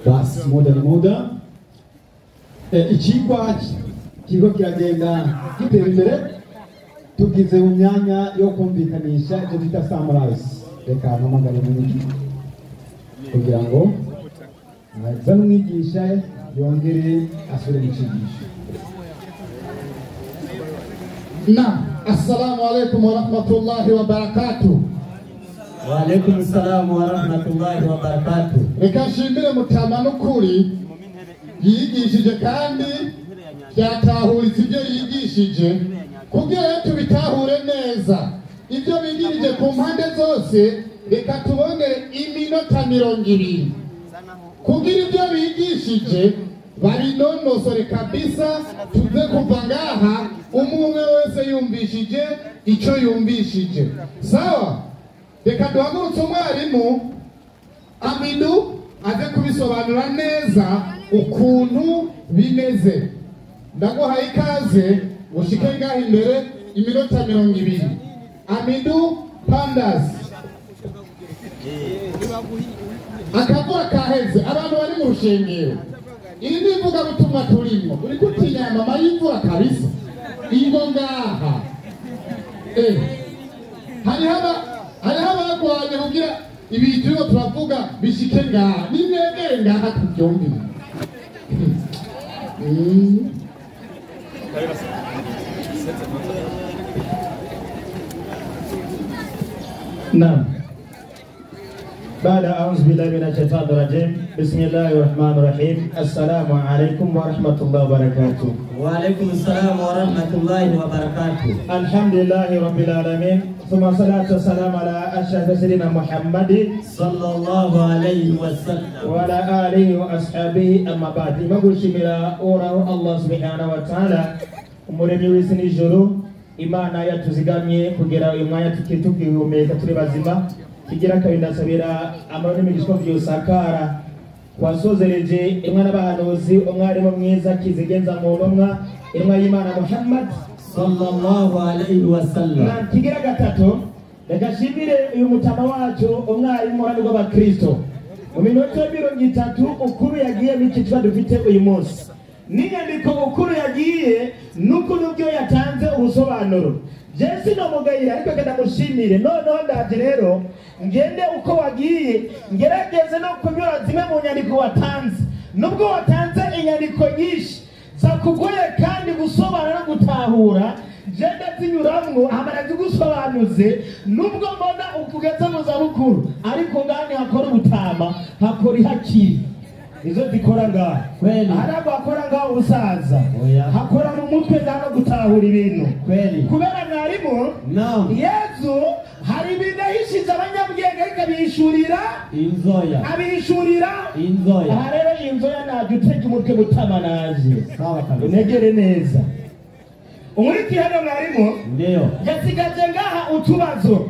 Basi muda ni muda. Ikigwa kiriko kiragenda gitera imbere, tugize mu myanya yo kumvikanisha ivyo twita summarize. Reka mpamagare umwigisha kugira ngo azane umwigisha yongere asubire mu cigisho. Naam, assalamu alaikum wa rahmatullahi wa barakatuh. Wa alaikum salam wa rahmatullahi wa barakatuh. Reka nshimire Mutama n'ukuri yigishije kandi byatahuritse ibyo yigishije, kugira ngo tubitahure neza ibyo bigirije ku mpande zose. Reka tubongere iminota 20 kugira ibyo bigishije babinonosore kabisa, tuze kuva ngaha umwe wese yumvishije icyo yumvishije. Sawa, reka duhagurutse umwarimu Amidu aze kubisobanura neza ukuntu bimeze. Ndaguhaye ikaze ushike ngaha imbere iminota 20. Amidu Pandas. Akavura kaheze, abantu bari mu rushengero. Iri ni ivugabutumwa turimo. Uri gutinya mama y'imvura kabisa. Ingo ngaha. Hariho abagwanye kugira ibintu turiko turavuga bishike ngaha. Nimwegere ngaha tubyumvire. نعم. بعد أعوذ بالله من الشيطان الرجيم. بسم الله الرحمن الرحيم. السلام عليكم ورحمة الله وبركاته. وعليكم السلام ورحمة الله وبركاته. الحمد لله رب العالمين، ثم الصلاة والسلام على أشرف سيدنا محمد صلى الله عليه وسلم وعلى آله وأصحابه. أما بعد، ما شمila أوراه الله سبحانه وتعالى umuremyi w'isi n'ijuru, Imana yatuzigamye kugera uyu mwanya tukihumeka turi bazima. Kigira kabiri ndasabira amahoro n'imigisha byosakara wasozereje inka n'abahanuzi, umwarimu mwiza kizigenza mu ntumwa, intumwa y'Imana Muhammad sallallahu alayhi wasallam. Na kigira gatatu ndagashimire uyu mutama wacu umwarimu urani rw'abakristo mu minota 30 ukuru yagiye bikicwa dufite uyu munsi n'inyandiko ukuru yagiye n'ukuntu byo yatanze ubusobanuro. Jesi no mugayira ariko ndamushimire. Noneho ndaje rero ngende uko wagiye ngerageze no kunyura zimwe mu nyandiko watanze, nubwo watanze inyandiko nyinshi zakugoye kandi gusobanura no gutahura, jenda zinyuramwo amara zigusobanuze, nubwo mbona ukugeze mu zabukuru ariko ngani hakora ubutama hakora ihakiri izo zikora ngaha kweli, harabo hakora ngaho ubusaza hakora mu mutwe no gutahura ibintu kweli. Kubera mwarimu no Yezu hari ibintu yahishize abanyabwenge ariko abihishurira inzoya, abihishurira inzoya. Aha rero inzoya naje utege umutwe mutama naje sawa kabisa, unegere neza. Umuriki hano mwarimu ndio yasigaje ngaha utubazo.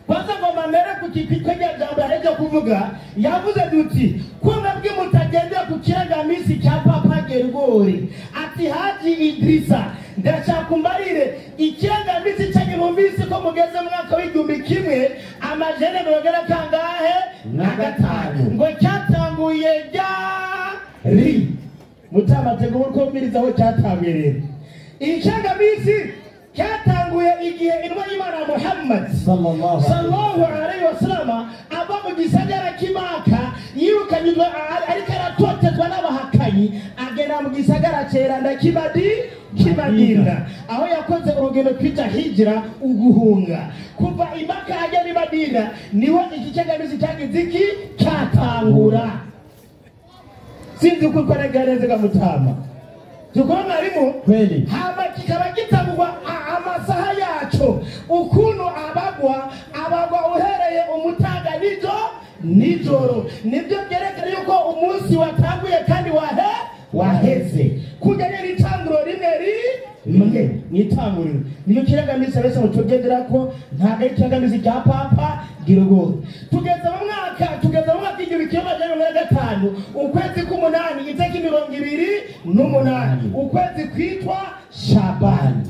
Kwanza ngoma mbere kukipikwa jambo yaje kuvuga, yavuze duti ko mwebwe mutagendera ku kirangamisi cya Papa Gergori. Ati Haji Idrisa ndashaka kumbarire ikirangamisi cyanyu numvise ko mugeze mu mwaka w'igihumbi kimwe amajana mirongo ine kangahe na gatanu ngo cyatanguye ryari? Mutamatego uko aho cyatanguye rero. Ikirangamisi cyatanguye igihe intumwa y'Imana Muhammad sallallahu alaihi wasallam ava mu gisagara cy'Imaka yirukanyijwe ariko aratotezwa n'abahakanyi, agera mu gisagara ceranda cy'Imadina aho yakoze urugendo twita hijra, uguhunga kuva Imaka agera i Madina. Niho iki kirangamisi cyagize iki cyatangura. Sinzi uko neza gamutama tukora mwarimu kweli, hama kikaba gitangwa amasaha yaco ukuntu abagwa uhereye umutaga nijoro, nibyo byerekana yuko umunsi watanguye kandi waheze kugera n'itanguro rimwe rimwe n'itanguriro. Niyo kirangamisi bese mutugendera ko ntabwo ari ikirangamisi cya Papa Girogori. Tugeze mu mwaka 1905 ukwezi k'umunani itariki 28 ukwezi kwitwa Shabani.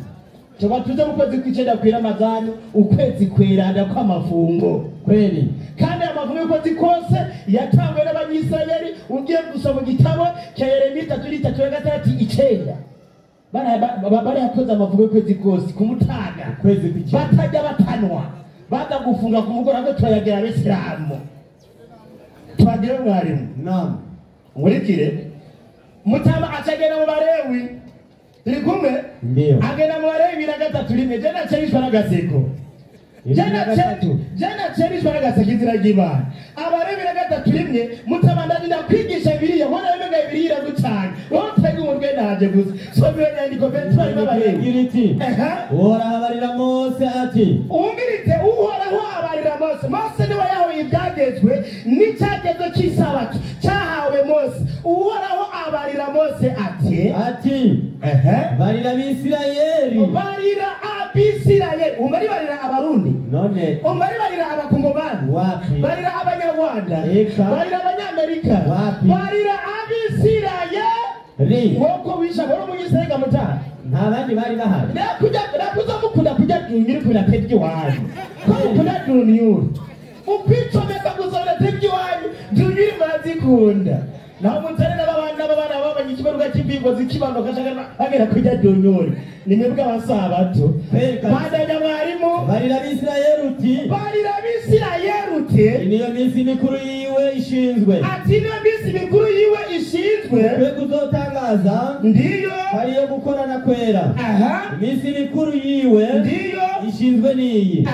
Tuba tuze mu kwezi kw'icenda kw'iramazani, ukwezi kweranda kw'amafungo. Kweli. Kandi amafungo y'ukwezi kose yatangwe n'Abanyisirayeli. Ugiye gusoma igitabo cya Yeremiya 3:36-9, barayakoze amafungo y'ukwezi kose ku mutaga, Ukwezi kw'icenda. Batajya batanwa, baza gufunga ku mugoroba. Turayagira Abisilamu, twagira mwarimu. Naam. Nkurikire, mutama acagenda mu Barewi, turi kumwe? Ndio. Agenda mu Barewi 23:1. Je nacerishwa n'agaseko. 23. Je nacerishwa n'agaseko, inzira ry'Imana. Abarewi 3:1. Mutama, ndagenda kwigisha Bibiliya, mbona bimenga Bibiliya iragucanga wowe utega umutwe, naje gusa soma iyo nyandiko mbere turarimo Abarewi. Igira iti: Uhoraho abarira Mose ati: Umwumvirize, Uhoraho abarira Mose. Mose niwe yahawe ibyagezwe, n'icyagezo cy'isabato cyahawe Mose. Uhoraho abarira Mose ati: Ati: barira Abisirayeli. Barira Abisirayeli. Umva, barira Abarundi? None. Umva, barira Abakongomani? Wapi. Barira Abanyarwanda? Eka. Barira Abanyamerika? Wapi. Barira Abisirayeli. Nk'uko wisha wari umunyisirayeli mutana. Nta bandi bari bahari. Nakuza mukunda kurya dunyuri kubera tebye iwanyu, ko mukunda dunyuri ukwicomeka gusa tebye iwanyu, dunyuri murazikunda. Naho mutare n'abana n'abana babanye ikibaruka cy'imbingo zikibanuka kashaka bagera kurya dunyuri, ni mwebwe abasabato. Kweli kabisa. Bandanya mwarimu. Barira Abisirayeli uti: Barira Abisirayeli uti: Iyi niyo minsi mikuru yiwe ishinzwe. Ati niyo minsi mikuru yiwe ishinzwe. Twe kuzotangaza Ndiyo. ariyo gukorana kwera. Iminsi mikuru yiwe Ndiyo. ishinzwe niyi: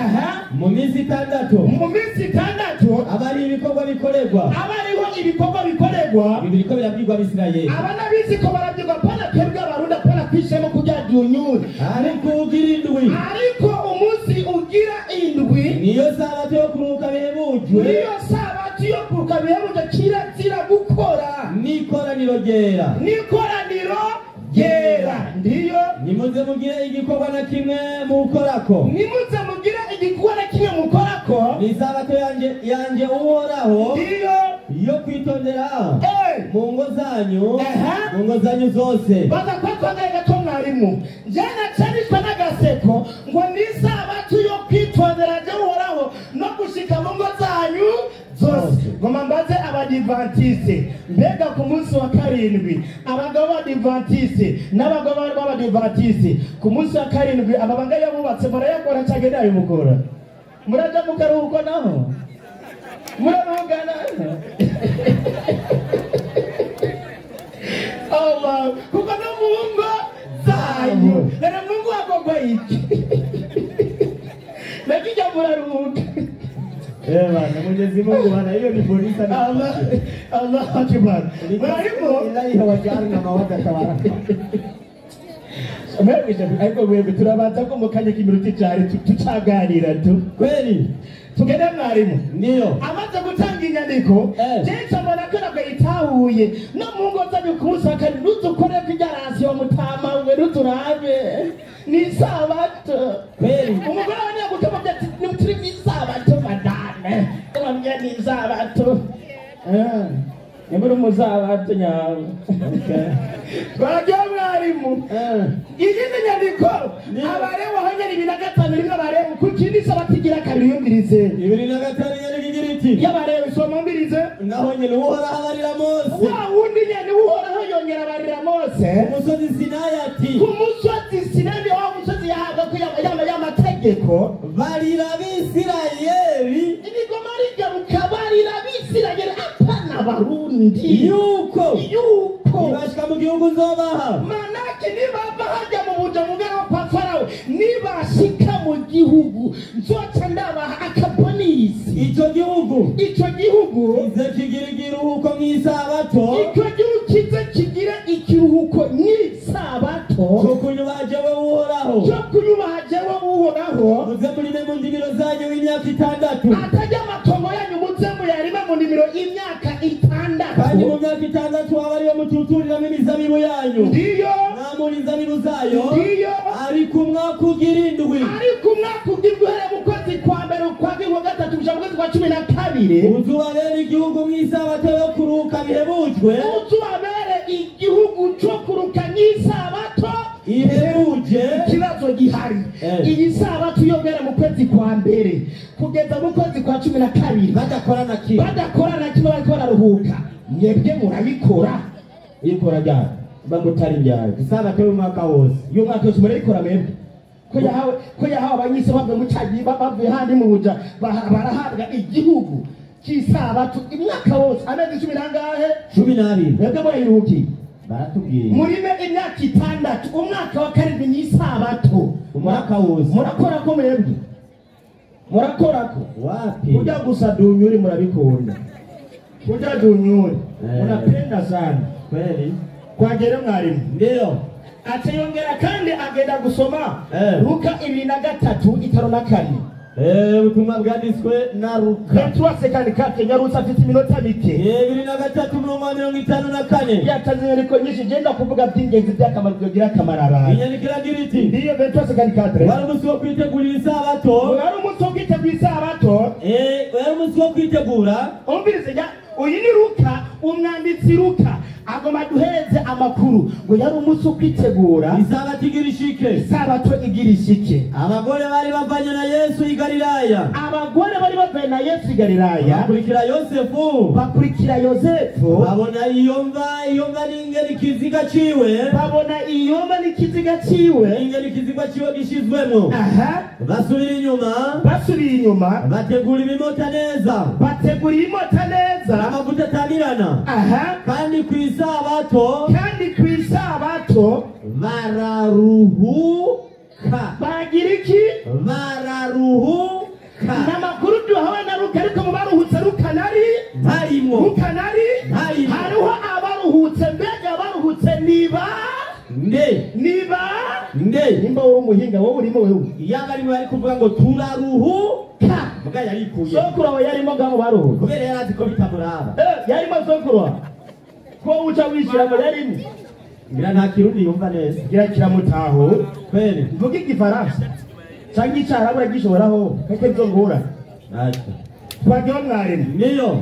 mu minsi 6, Mu minsi 6, aba ari ibikorwa bikorerwa. Aba ariho ibikorwa bikorerwa. Ibi biriko birabwirwa Abisirayeli. Aba n'abizi ko barabyirwa, pana twebwe Abarundi, pana kwishemo kurya dunyuri. Ariko ugira indwi, Ariko umunsi ugira indwi, niyo sabato yo kuruhuka bihebujwe, niyo sabato yo kuruhuka bihebuje, kirazira gukora, n'ikoraniro ryera. N'ikoraniro ryera. Ndiyo. Nimuze mugire igikorwa na kimwe mukorako. Nimuze mugire igikorwa na kimwe mukorako. Ni isabato yanje Uhoraho Ndiyo. yo kwitondera mu ngo zanyu, mu ngo zanyu zose. Baza kwatwagaye gato mwarimu. Njye nacanishwa n'agaseko ngo ni isabato yo kwitondera je Uhoraho no gushika mu ngo zanyu zose. Ngoma mbaze Abadivantiste, mbega ku munsi wa karindwi, abagabo b'Abadivantiste n'abagabo b'Abadivantiste, ku munsi wa karindwi amabanga yabubatse murayakora cyangwa ntayabikora? Muraja mu karuhuko naho muraruhuka naho? Allah, kuko no mu ngo zanyu rero Mungu akogwa iki nakijya muraruhuka. Eh bana, Mwenyezi Mungu bana, hiyo ni polisi na Allah, Allah akbar. Mwarimu, Ilahi wajarna mawadda wa rahma. Ariko mwebwe turabanza ko mu kanya k'iminota icari tucaganira tu. Kweli. Tugende mwarimu. Ndiyo. Amaze gutanga inyandiko, jenshi mbona ko nabwo yitahuye no mu ngo zanyu ku munsi wa kane ntuzukore ko iryarasi wa mutama we ntuturabe ni isabato. Kweli. Umugore wawe ntiyagutuma ati turi mu isabato madame, bamwe ni isabato. Ni muri umusabato nyawe. Twagiye mwarimu. Izindi nyandiko Abarewi hanyuma 25:1, Abarewi ku kindi sabato igira kabiri, yumvirize. 25 nyandiko igira iti: Y'Abarewi, soma umvirize. Naho nyene Uhoraho abarira Mose. Wa wundi nyene Uhoraho yongera abarira Mose ku musozi Sinayi ati: Ku musozi Sinayi, wa musozi yahabwa ko y'amategeko. Barira Abisirayeli. Imigoma rigaruka, barira Abisirayeli, apana Abarundi. Yuko Yuko nibashika mu gihugu nzobaha, manake nibava hajya mu buja mugara wo kwa Farawo, nibashika mu gihugu nzoca ndabaha akabonisi. Ico gihugu, Ico gihugu, kize kigira ikiruhuko mw'isabato, icyo gihugu kize kigira ikiruhuko ny'isabato, co kunyubaha jewe Uhoraho. Cyo kunyubaha jewe Uhoraho. Muze murime mu ndimiro zanyu imyaka 6. Atajya amatongo yanyu muze muyarime mu ndimiro imyaka 6. Kandi mu myaka 6 aba ariyo mututuriramo imizabibu yanyu, Ndiyo. mwamura inzabibu zayo. Ndiyo. Ariko umwaka ugira indwi, Ariko umwaka ugira uhereye mu kwezi kwa mbere, ukwa kabiri, ukwa gatatu, gushika mu kwezi kwa 12, uzubabere igihugu mw'isabato yo kuruhuka bihebujwe, uzubabere igihugu cyo kuruka nk'isabato ihebuje. Ikibazo gihari Iyi sabato yo guhera mu kwezi kwa mbere kugeza mu kwezi kwa 12 badakora na kimwe, bariko bararuhuka. Mwebwe murabikora? Ikora ryari? Bamutari ryari? Isabato y'umwaka wose. Y'umwaka wose murayikora mwebwe? Ko yahawe abanyisi bavuye mu cyagiye, bavuye handi mu buja, barahabwa igihugu cy'isabato imyaka wose, amezi 10 nangahe? 12. Mwebwe murayiruhukiye? Baratubwiye murime imyaka 6, umwaka wa 7 ni isabato, umwaka wose. Murakora ko mwebwe? Murakora ko? Wapi? Kuja gusa dunyuri murabikunda. Kuja dunyuri unapenda sana kweli. Kwagera mwarimu ndio atayongera kandi agenda gusoma Luka 23:54. Ubutumwa bwanditswe na Luka 23:54. Nyarutsa afite iminota mike. 23:54. Yatanze inyandiko nyinshi, genda kuvuga by'ingenzi by'akamaro byogira akamaro abantu. Inyandiko iragira iti ndiyo 23:54. Wari umunsi wo kwitegura isabato. Wari umunsi wo kwitegura isabato. Wari umunsi wo kwitegura. Umvirize, uyu ni Luka, umwanditsi Luka agoma duhereze amakuru ngo yari umunsi wo kwitegura isabato igira ishike. Isabato igira ishike. Abagore bari bavanye na Yesu i Galilaya. Abagore bari bavanye na Yesu i Galilaya bakurikira Yosefu. Bakurikira Yosefu. Babona iyo mva n'ingene ikiziga ciwe. Babona iyo mva n'ikiziga ciwe. Ingene ikiziga ciwe gishizwemwo. Aha. Basubira inyuma. Basubira inyuma. Bategura ibimota neza. Bategura ibimota neza. Amavuta atamirana. Aha. Kandi ku isabato. Kandi ku isabato bararuhuka. Bagira iki? Bararuhuka. N'amakuru duhawe na Luka, ariko mu baruhutse Luka nari ntarimo. Luka nari ntarimo. Hariho abaruhutse. Mbega abaruhutse niba nde? Niba nde? Nimba wowe umuhinga, wowe urimo wewe. Yaba arimo ari kuvuga ngo turaruhuka. Mbwa yarikuye. Sokuru wawe yarimo ngaho baruhutse. Kubera yari azi ko bitamuraba. Yarimo sokuru wawe. Ko uca wishira ngo yarimo. Ngira nta kirundi yumva neza. Ngira kiramutaho. Kweli. Mvuga igifaransa. Cyangwa icyarabu gishoboraho keke nzongura. Ntacyo. Twagiye mwarimu. Niyo.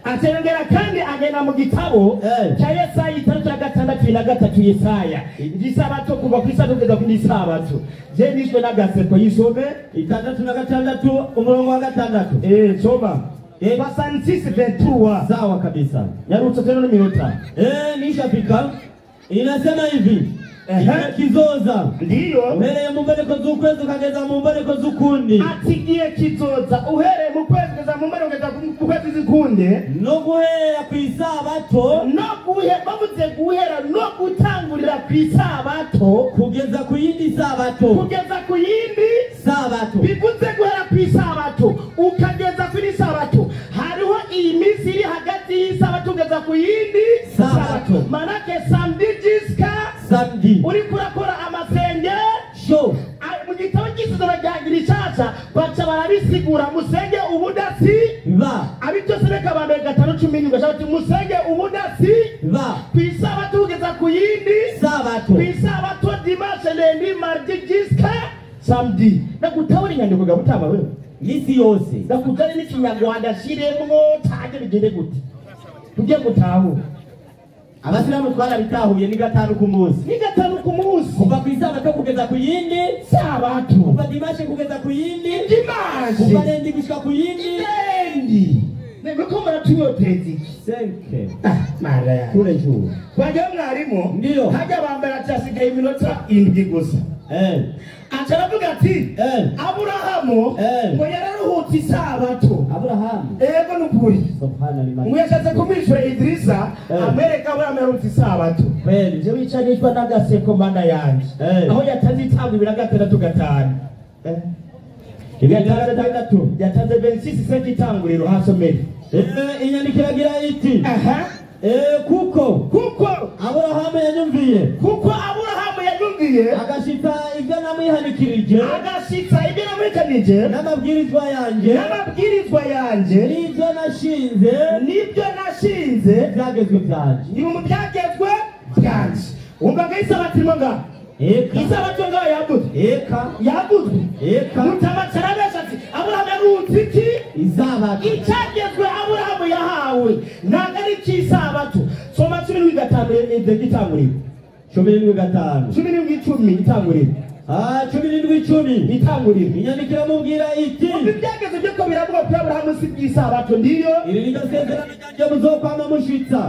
Atengera kandi agenda mu gitabo cya Yesaya 6:63 Yesaya. Igisabato kuva ku isabato kugeza ku isabato. Je nishwe n'agaseko yisome 66 umurongo wa 6. Soma. 66:23. Sawa kabisa. Yarutse tena n'iminota. Nishafika. Inasema hivi. Kizoza ndiyo uhereye mu mboneko z'ukwezi ukageza mu mboneko z'ukundi. Ati igihe kizoza uhereye mu kwezi kugeza mu mboneko ku kwezi z'ukundi, no guhera ku isabato, no guhe bavuze guhera no gutangurira ku isabato kugeza ku yindi sabato, kugeza ku yindi sabato. Bivuze guhera ku isabato ukageza ku yindi sabato. Hariho iyi minsi iri hagati y'isabato kugeza ku yindi sabato. Manake samedi jusqu'à samedi uri kurakora amasengesho. Mu gitabo cy'isezerano rya Girishasha baca barabisigura musenge ubudasi ba abitose reka ba 5:17 bati musenge ubudasi ba ku isabato kugeza ku yindi sabato, ku isabato dimanche lundi mardi jusqu'à samedi. Ndagutahura inyandiko gabutama wewe misi yose ndakujane n'ikinyarwanda shiremwo tage bigende gute tugiye gutahura. Abasilamu twarabitahuye ni 5 ku munsi. Ni 5 ku munsi. Kuva ku isabato kugeza ku yindi sabato. Kuva dimanche kugeza ku yindi dimanche. Kuva lundi gushika ku yindi lundi. Nemeko muratunyoteza iki? 5. Mara ya. Kure juu. Kwajya mwarimu Ndiyo. hajya bambara cyasigaye iminota 7 gusa. Aca aravuga ati Aburahamu ngo yararuhutse isabato. Aburahamu. Ego nukuri. Subhanallah. Ngo yashatse kumwishura Idrisa amwereka Aburahamu yaruhutse isabato. Kweli. Je wicanishwa n'agaseko mana yanje. Aho yatanze itangwa 265. 266 yatanze 26 itanguriro hasomere. Inyandiko iragira iti. Aha. Kuko Aburahamu yanyumviye. Kuko Aburahamu yanyumviye agashitsa ibyo namwihanikirije, agashitsa ibyo namwihanikirije n'amabwirizwa yanjye, n'amabwirizwa yanjye, n'ibyo nashinze, n'ibyo nashinze byagezwe byanje, ni mu byagezwe byanje. Umva ngo isabato irimo ngaho. Eka. Isabato ngaho yavuzwe. Eka. Yavuzwe. Eka. Mutamacarabesha ati Aburahamu yaruhutse iki? Isabato. Icyagezwe Aburahamu yahawe ntabwo ari icy'isabato. Soma 15 itanguriro. 15. 17 itanguriro. 17:10 Itanguriro. Inyandiko iramubwira iti Ibyageze byo ko biravuga kuri Aburahamu si by'isabato ndiyo. Iri ni ryo sezerano ryanjye muzokwama mushitsa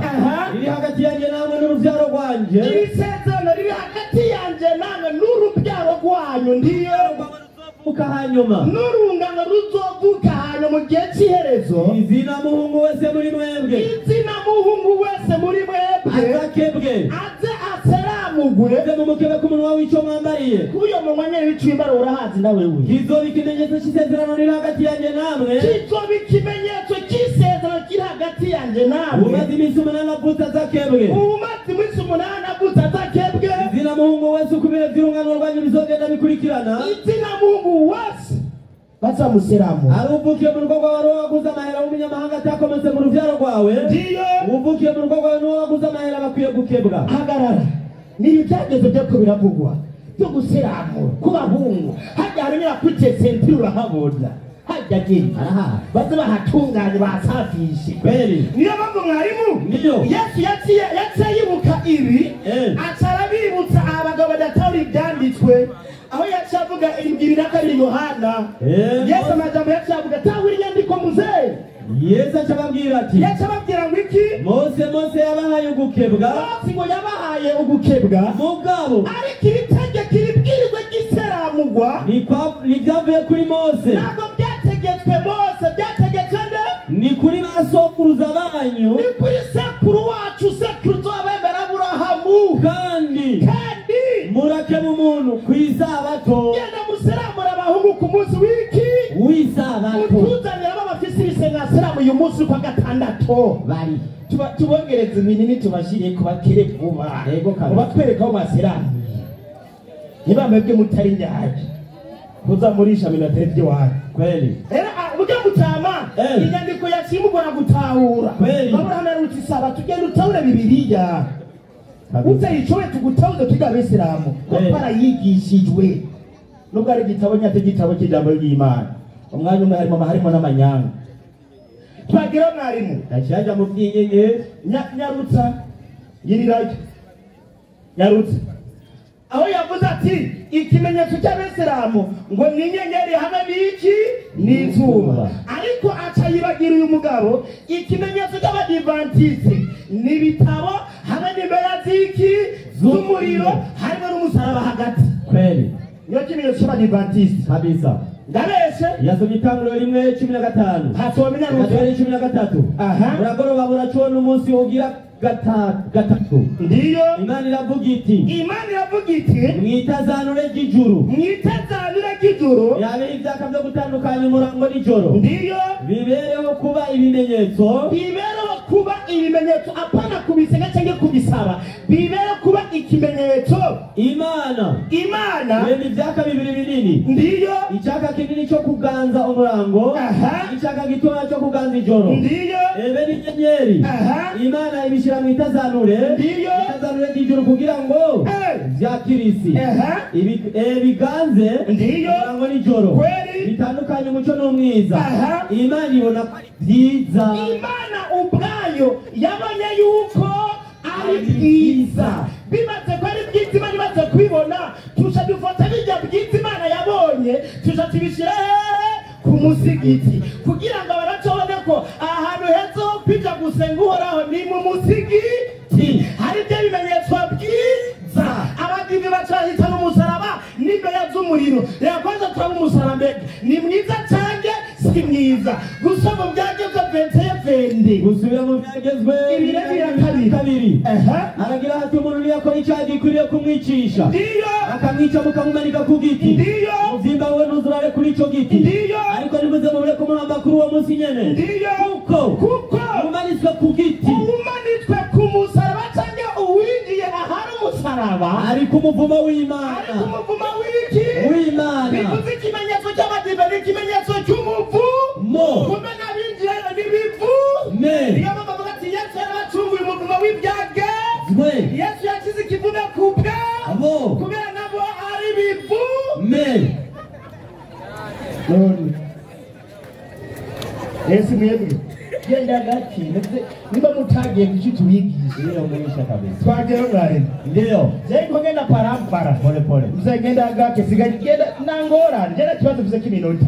riri hagati yanjye namwe n'urubyaro rwanje. Iri sezerano riri hagati yanjye namwe n'urubyaro rwanyu ndiyo. Ruzovuka hanyuma n'urungano ruzovuka hanyuma mu gihe cy'iherezo. Izina muhungu wese muri mwebwe, izina muhungu wese muri mwebwe azakebwe aze aseramugwe aze mumukebe ku munwa w'ico mwambariye. Kuyo munwa nyene w'icimbaro urahazi na wewe. Kizoba ikimenyetso cy'isezerano riri hagati yanjye namwe. Kizoba ikimenyetso cy'isezerano kiri hagati yanjye namwe. Umaze iminsi 8 avutse azakebwe. Umaze iminsi 8 avutse azakebwe. Izina muhungu wese uko ibihe by'urungano rwanyu bizogenda bikurikirana. Izina muhungu wese bazamuseramu. Ari uvukiye mu rugo rwawe n'uwo waguze amahera w'umunyamahanga atakomotse mu rubyaro rwawe. Ndiyo. Uvukiye mu rugo rwawe n'uwo waguze amahera bakwiye gukebwa. Hagarara. Ni ibyagezo byo ko biravugwa byo guseramura ku bahungu. Hajya hari nyirakwite sentire urahabona. Hajya genda baze bahatunganye bahasafishe. Kweli. Niyo mpamvu mwarimu Ndiyo. Yesu yaciye yibuka ibi aca arabibutsa abagabo badatahura ibyanditswe. Aho yaciye avuga 2 Yohana. Yesu amajambo yaciye avuga tahura inyandiko muzehe. Yesu aca ababwira ati, Yesu ababwira ngo iki? Mose yabahaye ugukebwa. Mose ngo yabahaye ugukebwa. Mugabo ariko iri tegeko iri bwirizwa ry'iseramugwa ntiryavuye kuri Mose. Ntabwo byategetswe Mose, byategetswe nde? Ni kuri ba sokuruza banyu. Ni kuri sekuru wacu, sekuruza w'abemera Aburahamu. Kandi murakeba umuntu ku isabato. Genda museramure abahungu ku munsi w'iki? W'isabato. Utuzanira abafise ibisenga seramu uyu munsi kwa gatandatu. Bari tubongereza ibinini tubashiriye kubakire vuba. Ubatwereka aho baseramu. Niba mwebwe mutari nyaje kuza murisha minoteri by'iwanyu. Kweli. Era ujya gutama inyandiko yakimugora gutahura. Kweli. Aburahamu yaruti isabato ugenda utahure Bibiliya. Utayicoye tugutahuze twiga abisilamu ko barayigishijwe. Nubwo ari igitabo nyacyo igitabo cy'ijambo ry'Imana. Umwanya umwe harimo n'amanyanga. Twagira mwarimu. Ndashaje mu byinyenyeri. Nyarutsa yirirayo. Nyarutsa. Aho yavuze ati ikimenyetso cy'abisilamu ngo ni inyenyeri hamwe n'iki n'izuba. Ariko aca yibagira uyu mugabo ikimenyetso cy'abadivantisite ni ibitabo hamwe n'imbeya z'iki z'umuriro harimo n'umusaraba hagati. Kweli. Niyo kimenyetso cy'abadivantisite. Kabisa. Ndabeshe. Yasomye itanguriro 1:15. Hasomye Nyarutsa 13. Buragoroba buracona umunsi ugira gatatu. Ndiyo. Imana iravuga iti. Imana iravuga iti. Mwitazanure ry'ijuru. Mwitazanure ry'ijuru. Yabe ibyaka byo gutandukanya umurango n'ijoro. Ndiyo. Bibereho kuba ibimenyetso. Bibereho kuba ibimenyetso, apana kubisenga cyangwa kubisaba. Bibereho kuba ikimenyetso. Imana. Imana. Irema ibyaka bibiri binini. Ndiyo. Icyaka kinini cyo kuganza umurango. Icyaka gitoya cyo kuganza ijoro. Ndiyo. Ebe n'inyenyeri. Imana ibishyira mwitazanure. Ndiyo. Itazanure ry'ijuru kugira ngo byakirisi. Biganze. Ndiyo. Umurango n'ijoro. Kweli. Bitandukanye umucyo n'umwiza. Imana ibona ko ari byiza. Imana ubwayo yabonye yuko ari byiza. Bimaze ko ari byiza, Imana imaze kubibona, tuca dufata bijya byiza Imana yabonye, tuca tubishyira ku musigiti kugira ngo baracobone ko ahantu heza ho kwija gusenga Uhoraho ni mu musigiti. Hari ibyo bimenyetso byiza. Abadive bacahita n'umusaraba n'imbeya z'umuriro. Reka kwanza turaba umusaraba mbega ni mwiza canke si mwiza? Gusoma byagezwe 21. Gusubira mu byagezwe 2:2. Aragira ati umuntu niyakora icyaha gikwiriye kumwicisha. Ndiyo. Akamwica mukamumanika ku giti. Ndiyo. Umubyimba we ntuzurare kuri ico giti. Ndiyo. Ariko nimuze mubure kumuhamba kuri uwo munsi nyene. Ndiyo. Kuko umanitswe ku giti. Umanitswe ku musaraba canke uwinjiye ahari umusaraba ari ku muvumo w'Imana. Ari ku muvumo w'iki? W'Imana. Bivuze ikimenyetso cy'abadive ni ikimenyetso cy'umuvumo. Kumbe n'abinjirayo n'ibivu. Niyo mpamvu bavuga ati Yesu yarabacunguye umuvumo w'ibyage. Yesu yakize ikivume ku bwabo. Kubera nabo ari ibivu. None Yesu mwebwe genda gake niba mutagiye. Twagiye kuki tubigisha. Ndiyo mwisha kabisa. Twagiye mwarimu. Ndiyo. Je ngenda parampara. Pole pole. Mzee ngenda gake sigaye genda nangora njye kibazo mvuze kiminota.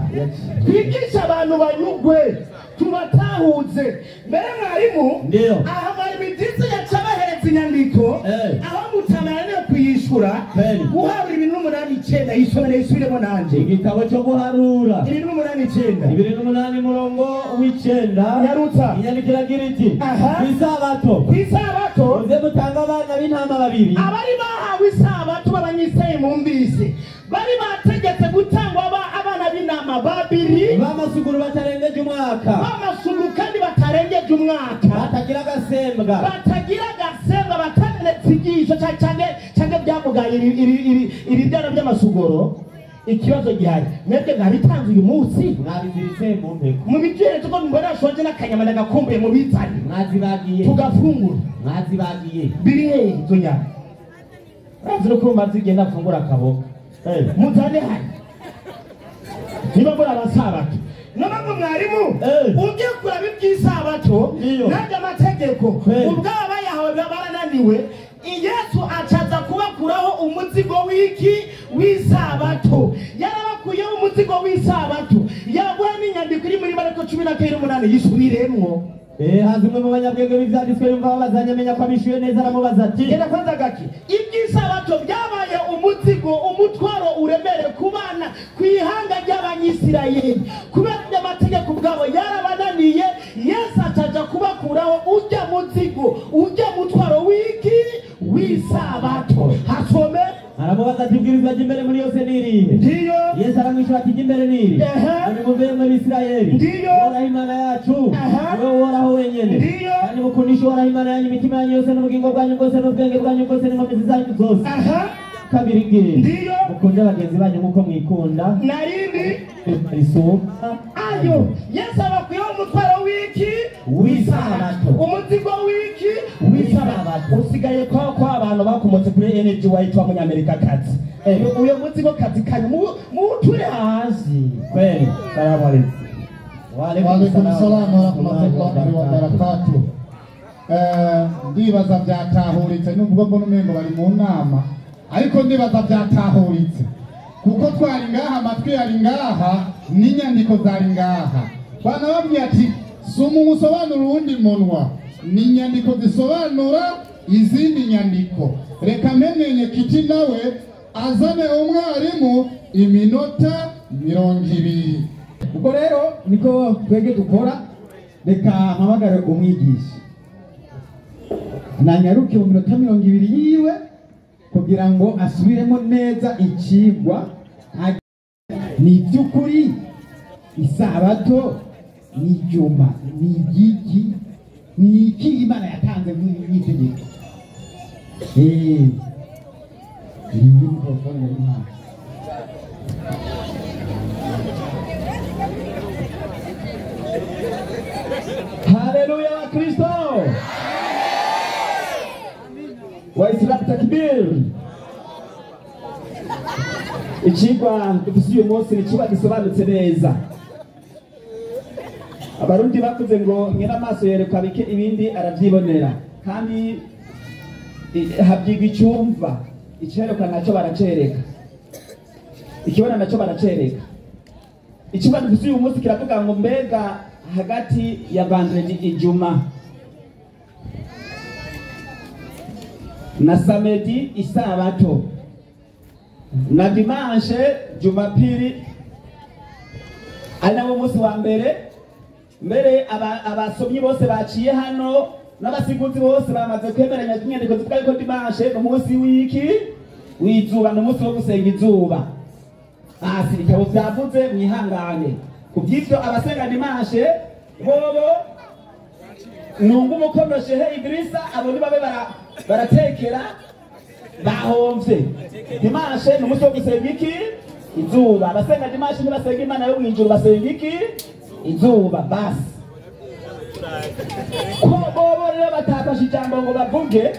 Twigisha abantu banyugwe tubatahuze. Mbere mwarimu. Ndiyo. Aha mwarimu idisi yacabahereza inyandiko. Aho mutamana kuyishura. Guharura 28 9 yisomere yisubiremo nanje. Igitabo cyo guharura. 28 9. 28 murongo w'icenda. Nyarutsa. Inyandiko iragira iti. Kwisabato. Kwisabato. Muze mutanga abana b'intama babiri. Abari bahawe isabato b'abanyiseye mumbise. Bari bategetse gutangwa abana b'intama babiri. B'amasuguru batarengeje umwaka. B'amasuguru kandi batarengeje umwaka. Batagira agasembwa. Batagira agasembwa batamenetse igisho canke byamugaye iri byana by'amasuguro. Ikibazo gihari mwebwe mwabitanze uyu munsi mwabiziritse mu mpeko mu bijere tuko mbona shonje n'akanyama ndagakumbuye mu bizanye mwazibagiye tugafungura mwazibagiye biri hehe izo nyama urazi no kumva zigenda afungura akaboga muzane hano niba mbona abasabato none ngo mwarimu ugiye kuraba iby'isabato nanjye amategeko ubwabo bayahawe barananiwe. Yesu acaza kubakuraho umuzigo w'iki w'isabato. Yarabakuyeho umuzigo w'isabato. Yaguha n'inyandiko iri muri Mariko 12:8 yisubiremwo. Haza umwe mu banyabwenge b'ivyanditswe yumva babazanye amenya ko abishuye neza aramubaza ati genda kwanza gake. Iby'isabato byabaye umuzigo umutwaro uremere ku bana ku ihanga ry'abanyisirayeli kubera amategeko ubwabo yarabananiye. Yesu acaza kubakuraho ujya muzigo ujya mutwaro w'iki w'isabato. Hasome aramubaza ati ibwirizwa ry'imbere muri yose ni irihe? Ndiyo. Yesu aramwishyura ati iry'imbere ni iri. Nimumvire mwe Bisirayeli. Ndiyo. Uhoraho Imana yacu niwe Uhoraho wenyene. Ndiyo. Kandi mukundishe Uhoraho Imana yanyu imitima yanyu yose n'ubugingo bwanyu bwose n'ubwenge bwanyu bwose n'inkomezi zanyu zose. Kabiri ngiri. Ndiyo. Mukunde bagenzi banyu nk'uko mwikunda. Narindi. Risumba. Ayo. Yesu abakuyeho umutwaro w'iki w'isabato. Umuzigo w'iki w'isabato. Usigaye kwa abantu bakomotse kuri Energy White wa Munyamerika kazi. Uyo muzigo kazi kanyu muture hasi. Kweli. Salamu alaykum. Wa alaykum salaam wa rahmatullahi wa barakatuh. Ndibaza byatahuritse nubwo mbona umengo bari mu nama ariko ndibaza byatahuritse kuko twari ngaha amatwi yari ngaha n'inyandiko zari ngaha. Bana babwiye ati soma umusobanura uwundi munwa ni inyandiko zisobanura izindi nyandiko. Reka mpemenye kiti nawe azane umwarimu iminota 20. Ubwo rero niko twege dukora. Reka mpamagare umwigisha nanyaruke mu minota 20 yiwe kugira ngo asubiremo neza ikigwa. Ni iby'ukuri isabato ni ijuma ni igiki ni iki Imana yatanze nk'itegeko. Ni mikrofone y'Imana. Haleluya Kristo. Waislamu takbir. Ikigwa dufise uyu munsi ni ikigwa gisobanutse neza. Abarundi bavuze ngo nyina amaso yerekwa bike ibindi aravyibonera, kandi habyigwa icyumva icerekwa nacyo baracereka, ikibona nacyo baracereka. Ikigwa dufise uyu munsi kiravuga ngo mbega hagati ya vendredi ijuma na samedi isabato na dimanche jumapili ari nawo munsi wa mbere. Mbere abasomyi bose baciye hano n'abasiguzi bose bamaze kwemeranya inyandiko zivuga yuko dimanche umunsi w'iki w'izuba ni umunsi wo gusenga izuba. Hasi ibitabo vyavuze mwihangane kuby'ivyo abasenga dimanche bobo nungu umukono Shehe Idrisa abo ni babe baratekera bahomvye. Dimanche ni umunsi wo gusenga iki izuba. Abasenga dimanche ntibasenga Imana yo mw'ijuru, basenga iki izuba. Basi ko bobo rero batafashe ijambo ngo bavuge,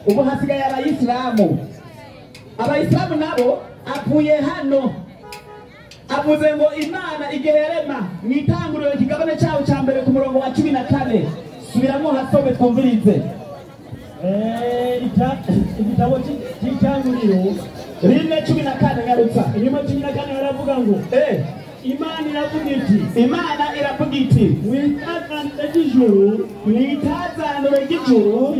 ubu hasigaye abayisilamu. Abayisilamu nabo avuye hano avuze ngo Imana igihe yarema mw'itanguriro ikigabane cyawo cya mbere ku murongo wa 14 Subiramo hasome twumvirize. Igitabo cy'Itanguriro 4:14 nyarutsa. 4:14 haravuga ngo Imana iravuga iti, Imana iravuga iti, mwitazanire ry'ijuru, mwitazanire ry'ijuru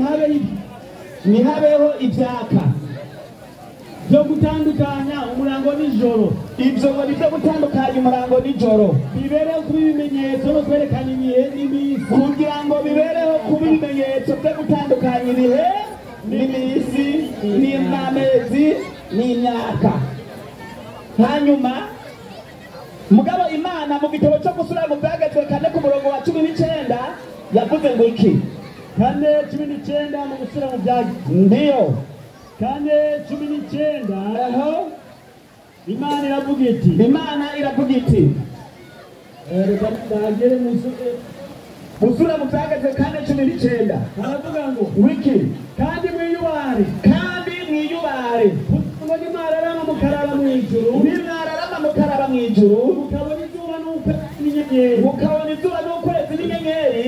ntihabeho ibyaka byo gutandukanya umurango n'ijoro. Ibyo ngo ni byo gutandukanya umurango n'ijoro, bibereho kuba ibimenyetso no kwerekana ibihe n'iminsi, kugira ngo bibereho kuba ibimenyetso byo gutandukanya ibihe n'iminsi n'amezi n'imyaka. Hanyuma mugabo Imana mu gitabo cyo gusubira mu Byagezwe 4 ku murongo wa 19 yavuze ngo iki? 4:19 mu gusubira mu Byagezwe. Ndiyo. 4:19 aho Imana iravuga iti, Imana iravuga iti, reka ndagere gusubira mu Byagezwe 4:19 haravuga ngo wiki, kandi mwiyubare, kandi mwiyubare, ngo nimwararama mukaraba mu ijuru, nimwararama mukaraba mu ijuru, mukabona izuba n'ukwezi n'inyenyeri, mukabona izuba n'ukwezi n'inyenyeri,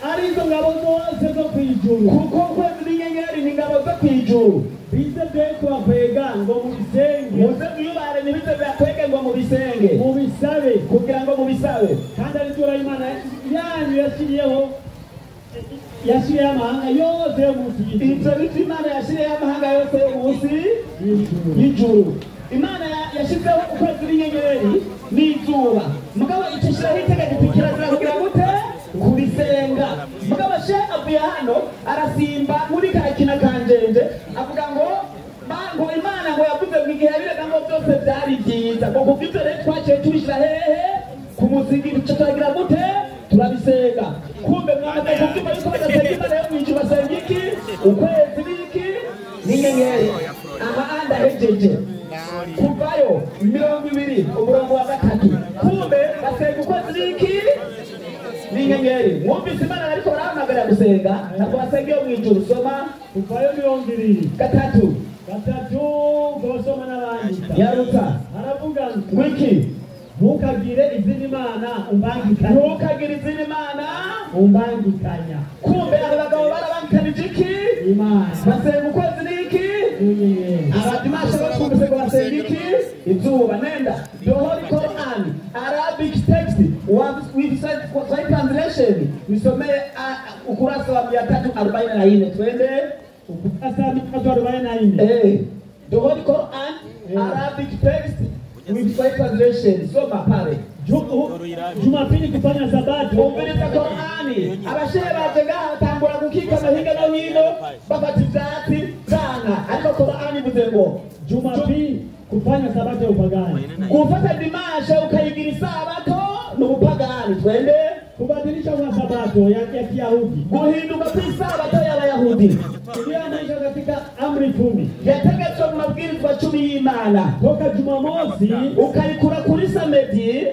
arizo ngabo zose zo ku ijuru, kuko ukwezi n'inyenyeri ni ingabo zo ku ijuru, bize bye kubakwega ngo mubisenge, muze mwiyubare ntibize byakwege ngo mubisenge, mubisabe, kugira ngo mubisabe, kandi ari ryo Imana yanyu yashyiriyeho amahanga yose yo munsi y'ijuru. Ibyo bityo Imana yashyiriyeho amahanga yose yo munsi y'ijuru. Imana yashyizeho ukwezi n'inyenyeri n'izuba, mugabo icishiraho itegeko kirazira kugira gute? Kubisenga. Mugabo she avuye hano arasimba muri karakina kanjenje avuga ngo ngo Imana ngo yavuze mu gihe yabirega ngo byose byari byiza, ngo kuko ibyo rero twaciye tubishyira hehe? Ku muziki. Turagira gute? Turabisenga. Kumbe mwamaze kubyumva yuko badasenga Imana yo mu ijuru, basenga iki? Ukwezi n'iki? N'inyenyeri. Aha ndahejeje kuvayo 20 umurongo wa 3. Kumbe basenga ukwezi n'iki? N'inyenyeri. Mwumvise Imana ariko barahamagara gusenga, ntabwo basenga iyo mu ijuru. Soma kuvayo 23 gosoma n'abandika. Nyarutsa. Haravuga ngo iki? Ntukagire izindi mana umbangikanya, ntukagire izindi mana umbangikanya. Kumbe aba bagabo barabangikanije iki? Imana. Basenga ukwezi n'iki? Abadimashe batwumvise ngo basenga iki? Izuba. Nenda the Holy Quran Arabic text with translation, nisomee ukurasa wa 344. Twende ukurasa wa 344. The Holy Quran Arabic text with translation, soma pale. Jumapili kufanya sabato, umviriza Qur'ani. Abashehe baje ngaha batangura gukika amahinga no hino bafata ivyatsi zana, ariko Qur'ani ivuze ngo Jumapili kufanya sabato ya upagani, gufata dimashe ukayigira isabato ni ubupagani. Twende kubadilisha kwa sabato ya Kiyahudi, guhinduka kw'isabato y'Abayahudi iliyoandikwa katika amri 10 yategetswe mu mabwirizwa 10 y'Imana, toka Jumamosi ukayikura kuri samedi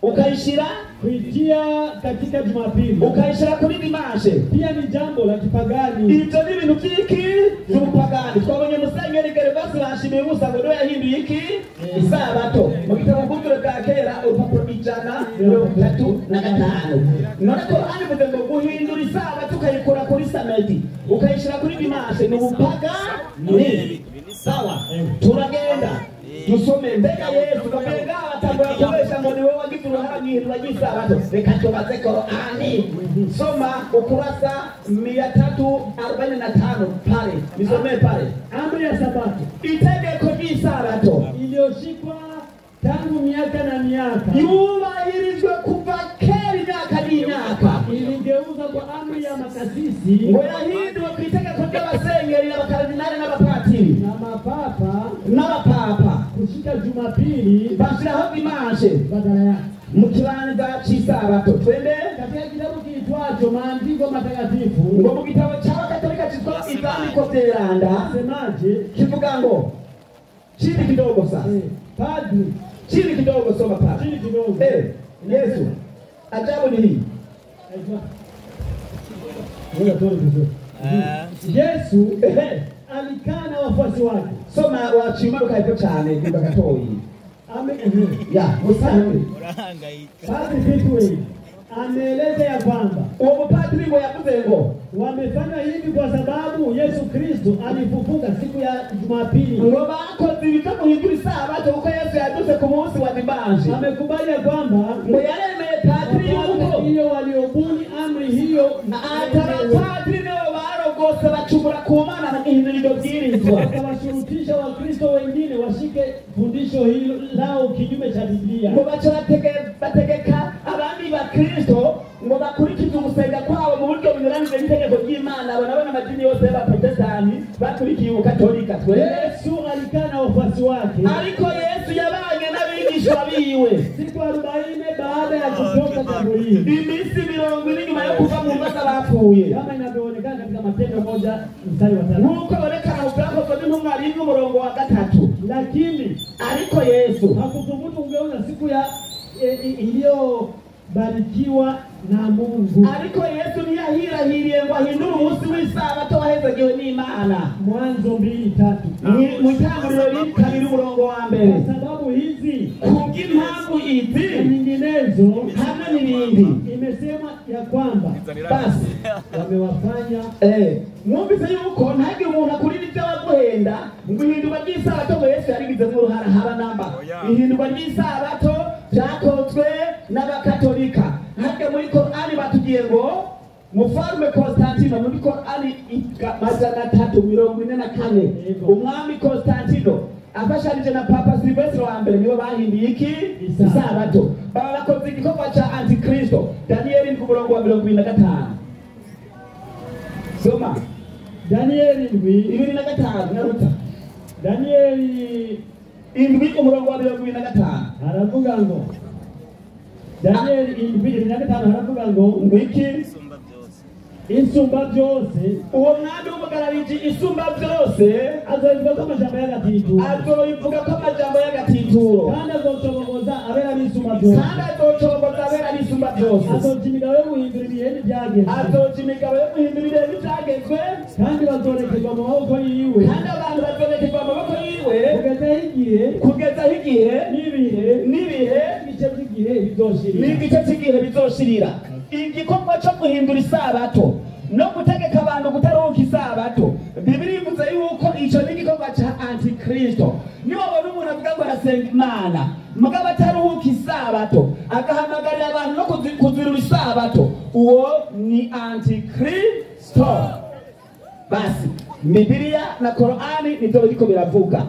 ukayishira kuitia katika Jumapili, ukayishira kuri dimanche, pia ni jambo la kipagani. Ibyo ni ibintu by'iki? By'ubupagani. Twabonye Musenyeri Gervasi bashimiye ubusa ngo niwe yahinduye iki? Isabato. Mu gitabo Bw'ubwire bwa kera urupapuro 135. None Korani ivuze ngo guhindura isabato ukayikura kuri samedi ukayishira kuri dimanche ni ubupagani. Sawa, turagenda tusome mbega Yesu bapenga batangura kubesha ngo niwe wagize uruhara mwihindura ry'isabato. Reka tubaze Korani. Soma ukurasa 345 pale, nisomee pale. Amri ya sabato, itegeko ry'isabato iliyoshikwa tangu miaka na miaka, yubahirijwe kuva kera imyaka n'imyaka, iligeuza kwa amri ya makasisi, ngo yahinduwe ku itegeko ry'abasenyeri n'abakaridinali n'abapatiri na mapapa n'abapapa, kushika Jumapili bashiraho dimanche badala yake mu kibanza cy'isabato. Twende katika kitabu kiitwacho Maandiko Matakatifu, ngo mu gitabo cy'Abakatolika cyitwa Ivyandiko Vyeranda semaje? Kivuga ngo chini kidogo sasa, padri chini kidogo, soma padri chini kidogo. Yesu, ajabu ni hii. Yesu alikaa na wafuasi wake. Soma wachimaruka hepfo cyane kuva gatoyi. Ya, musanze. Padri Fitwe Ameeleza ya kwamba uwo mupadiri ngo yavuze ngo wamefanya hivi kwa sababu Yesu Kristo alifufuka siku ya Jumapili. Ngo bakoze ibyo guhindura isabato kuko Yesu yaduze ku munsi wa dimanche. Amekubali ya kwamba ngo yaremeye padiri yuko hiyo waliobuni amri hiyo atabapadiri nibo barogose bacumura ku Mana bagahindura iryo bwirizwa, wakawashurutisha Wakristo wengine washike fundisho hilo lao kinyume cha Biblia. Ngo baca bategeka abandi bakristo ngo bakurikize ugusenga kwabo mu buryo bunyuranije n'itegeko ry'Imana. Abo nabo n'amadini yose y'abaprotestanti bakurikiye ubukatolika. Twe Yesu alikaa na wafuasi wake, ariko Yesu yabanye n'abigishwa biwe siku 40 baada ya kutoka kaburini, iminsi 40 nyuma yo kuva mu mva z'abapfuye, kama inavyoonekana katika Matendo 1 mstari wa 3, nk'uko bonekana mu Byakozwe n'Intumwa 1 umurongo wa 3. Lakini ariko Yesu hakuthubutu kugeuza siku ya iliyobarikiwa na Mungu. Ariko Yesu ntiyahirahiriye ngo ahindure umunsi w'isabato wahezagiwe n'Imana. Mwanzo 2:3, mu Itanguriro 2 umurongo wa 1. Kwa sababu hizi, kubw'impamvu izi nyinginezo hamwe n'ibindi, imesema ya kwamba basi wamewafanya. Mwumvise yuko ntagire umuntu akurira ibyo abaguhenda ngo ihindurwa ry'isabato ngo Yesu yarigizemo uruhara haba namba. Ihindurwa ry'isabato ryakozwe n'abakatolika. Harya muri Korani batubwiye ngo mufarume Konstantino, muri Korani 344 umwami Konstantino afashanije na Papa Silvestre wa mbere nibo bahinduye iki isabato, baba bakoze igikorwa ca Antikristo. Danieli ku murongo wa 25. Soma Danieli 25 naruta. Danieli 7 umurongo wa 25 haravuga ngo Danieli 7:25 haravuga ngo ngwiki isumba byose, uwo mwami w'umugarariji isumba byose azobivuga ko amajambo y'agatituro, azobivuga ko amajambo y'agatituro, kandi azocobogoza abera b'isumba byose, kandi azocobogoza abera b'isumba byose, azoca imigabo yo guhindura ibihe n'ibyagezwe, azoca imigabo yo guhindura ibihe n'ibyagezwe, kandi bazorekerwa mu maboko yiwe, kandi abantu bazorekerwa mu maboko yiwe, kugeza igihe n'ibihe n'ibihe n'igice cy'igihe bizoshirira, n'igice cy'igihe bizoshirira. Igikorwa cyo guhindura isabato no gutegeka abantu kutaruhuka isabato, Bibiliya ivuze yuko ico ni igikorwa ca Antikristo. Niba wabona umuntu avuga ngo arasenga Imana mugabo ataruhuka isabato, agahamagarira abantu no kuzirura isabato, uwo ni Antikristo. Basi Bibiliya na Korani nivyo biriko biravuga.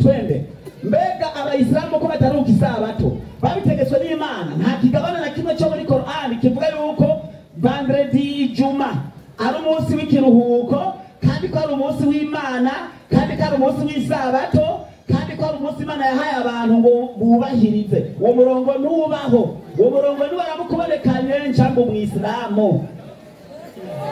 Twende. Mbega abayisilamu ko bataruhuka isabato babitegetswe n'Imana? Nta kigabane na kimwe cyo muri Korani kivuga yuko vendredi Juma ari umunsi w'ikiruhuko, kandi ko ari umunsi w'Imana, kandi ko ari umunsi w'isabato, kandi ko ari umunsi Imana yahaye abantu ngo bubahirize. Uwo murongo ntubaho, uwo murongo ntiwaramukubonekanye cyangwa umwisilamu.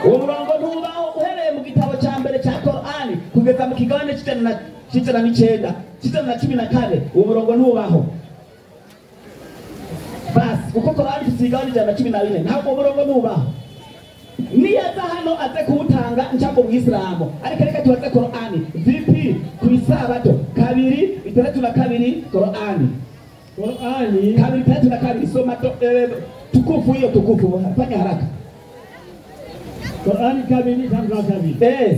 Uwo murongo ntubaho uhereye mu gitabo cya mbere cya Korani kugeza mu kigabane c'109 c'114, uwo murongo ntubaho. Basi kuko Korani ifite igabane 114, ntabwo uwo murongo ntubaho. Niyaza hano aze kuwutanga ncango umwisilamu, ariko reka tubaze Korani VP ku isabato 2:62 Korani Korani 2:62. Soma tukufu hiyo tukufu, fanya haraka. Korani 2:62.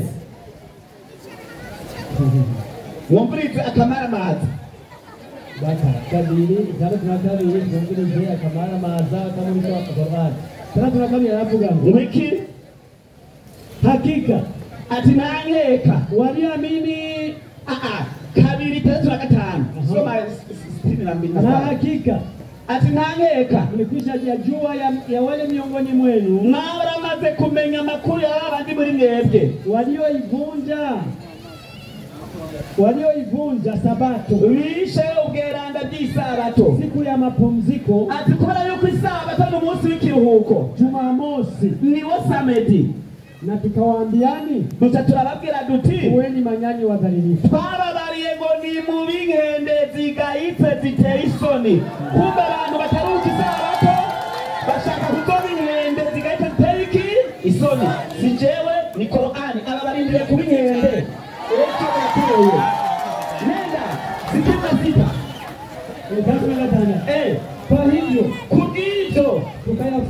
Mwumvirize akamaramaza. Baka 2:62 mwumvirize akamaramaza kamuri kwa Korani 62 aravuga ngo ngwiki, hakika ati ntankeka waliamini. 2:35 soma 62. Na hakika ati ntankeka mlikwisha jua ya wale miongoni mwenu mwaramaze kumenya amakuru y'abandi muri mwebwe walioivunja sabato, bishe ubweranda bw'isabato, siku ya mapumziko, ati kubera yuko isabato ni umunsi w'ikiruhuko, Jumamosi niwo samedi, na tukawaambiani, duca turababwira duti kuweni manyanyi wadhalilifu, twababariye ngo ni mu b'inkende zigayitse ziteye isoni. Kumbe abantu bataruhuka isabato bashaka kuzoba inkende zigayitse ziteye iki isoni. Si jewe, ni Korani. Aba barindiriye kuba inkende. Nenda 66. Kwa hivyo kubw'ivyo tukayafanya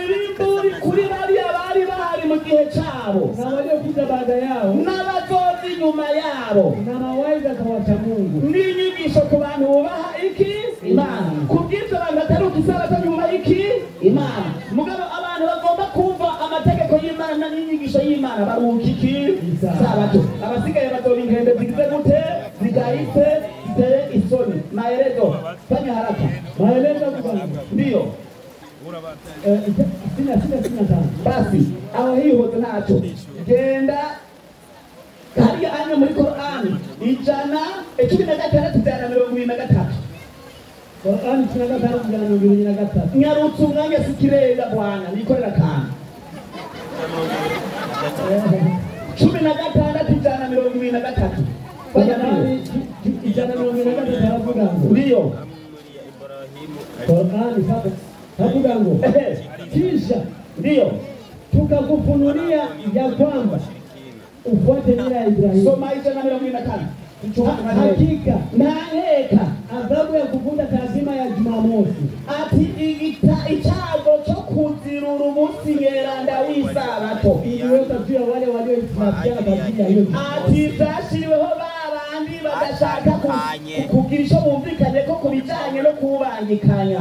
Ibimburi kuri bariya bari bahari mu gihe cabo na waliokuja baada yao n'abazoza inyuma yabo na mawaidha kwa wacha Mungu n'inyigisho ku bantu bubaha iki Imana. Kubw'ivyo abantu bataruka isabato nyuma iki Imana. Mugabo abantu bagomba kumva amategeko y'Imana n'inyigisho y'Imana baruka iki isabato. Abasigaye bazoba inkende zigize gute? Zigayitse, ziteye isoni. Maelezo, fanya haraka. Maelezo kwanza. Ndiyo. Sina tano. Basi aho hihuse ntaco. Genda hariya anya muri Korani 116 123. Korani 16:23. Nyarutse umwanya sikirenga bwana nikorera akantu. 16:23. Korani 123 aravuga ngo ndiyo. Korani sasa aravuga ngo kisha ndiyo tukakufunulia ya kwamba ufuate mila ya Ibrahimu. Soma 145. Hakika ntaheka adhabu ya kuvunja taazima ya Jumamosi ati icago cyo kuzirura umunsi mweranda w'isabato iliweka juu ya wale waliohitilafiana kwa ajili ya hiyo. Ati vyashiriweho babandi badashaka kugira ico bumvikanye ko ku bijanye no kubangikanya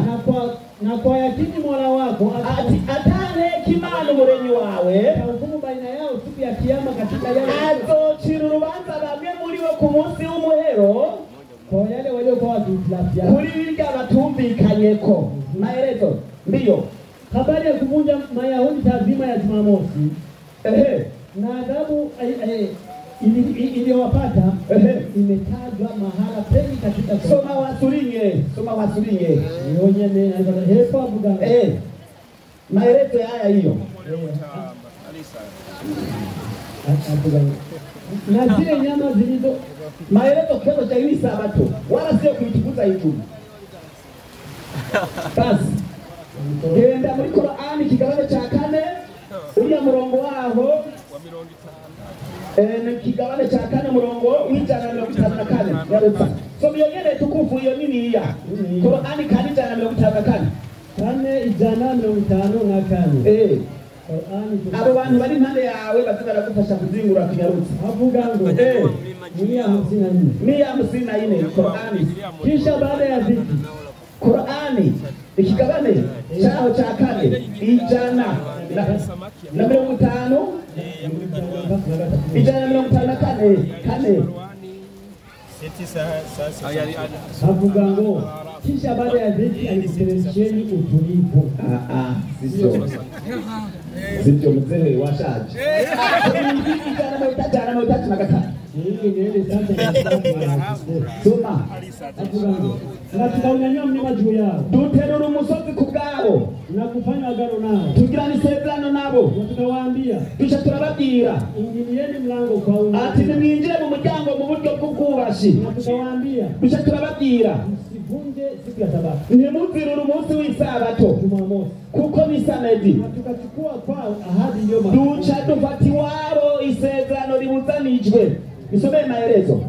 na kwa yakini Mola wako ati atanteka Imana umuremyi wawe atahukumu baina yao siku ya kiyama katika yale azocira urubanza bamwe muri bo ku munsi w'umuhero kwa yale waliokuwa wakihitilafiana kuri birya batumvikanyeko. Maelezo ndiyo habari ya kuvunja Mayahudi taazima ya Jumamosi na adhabu iliyowapata imetajwa mahala pengi katika. Soma wasurinye, soma wasurinye yonyene hepfo avuga maelezo haya hiyo na zile nyama zilizo maelezo kiapo cha hii sabato wala sio kuitukuza Ijumaa. Basi genda muri Korani kigabane cha 4 uriya murongo waho ni kigabane cha 4 murongo w'154 yarutsa. So yonyene tukufu iyo nini ya Korani 454 454. Abo bantu bari impande yawe baze baragufasha kuzingura kunyarutsa. Avuga ngo 154 Korani. Kisha baada ya dhiki Korani ikigabane cyaho cha 4 150 154 kane. Avuga ngo kisha baada ya dhiki alikuteremsheni utulivu. Sivyo mzee washaje. 133. Soma. Na tukaunyanyua mlima juu yao duterura umusozi ku bwabo na kufanya agano nao tugirana isezerano nabo na tukawaambia duca turababwira ingilieni mlango kwa umoja ati nimwinjire mu muryango mu buryo bw'ubwubashi na tukawaambia duca turababwira msivunje siku ya sabato ntimuzirure umunsi w'isabato Jumamosi kuko ni samedi na tukachukua kwao ahadi iliyo duca dufata iwabo isezerano ribuzanijwe. Isomee maelezo.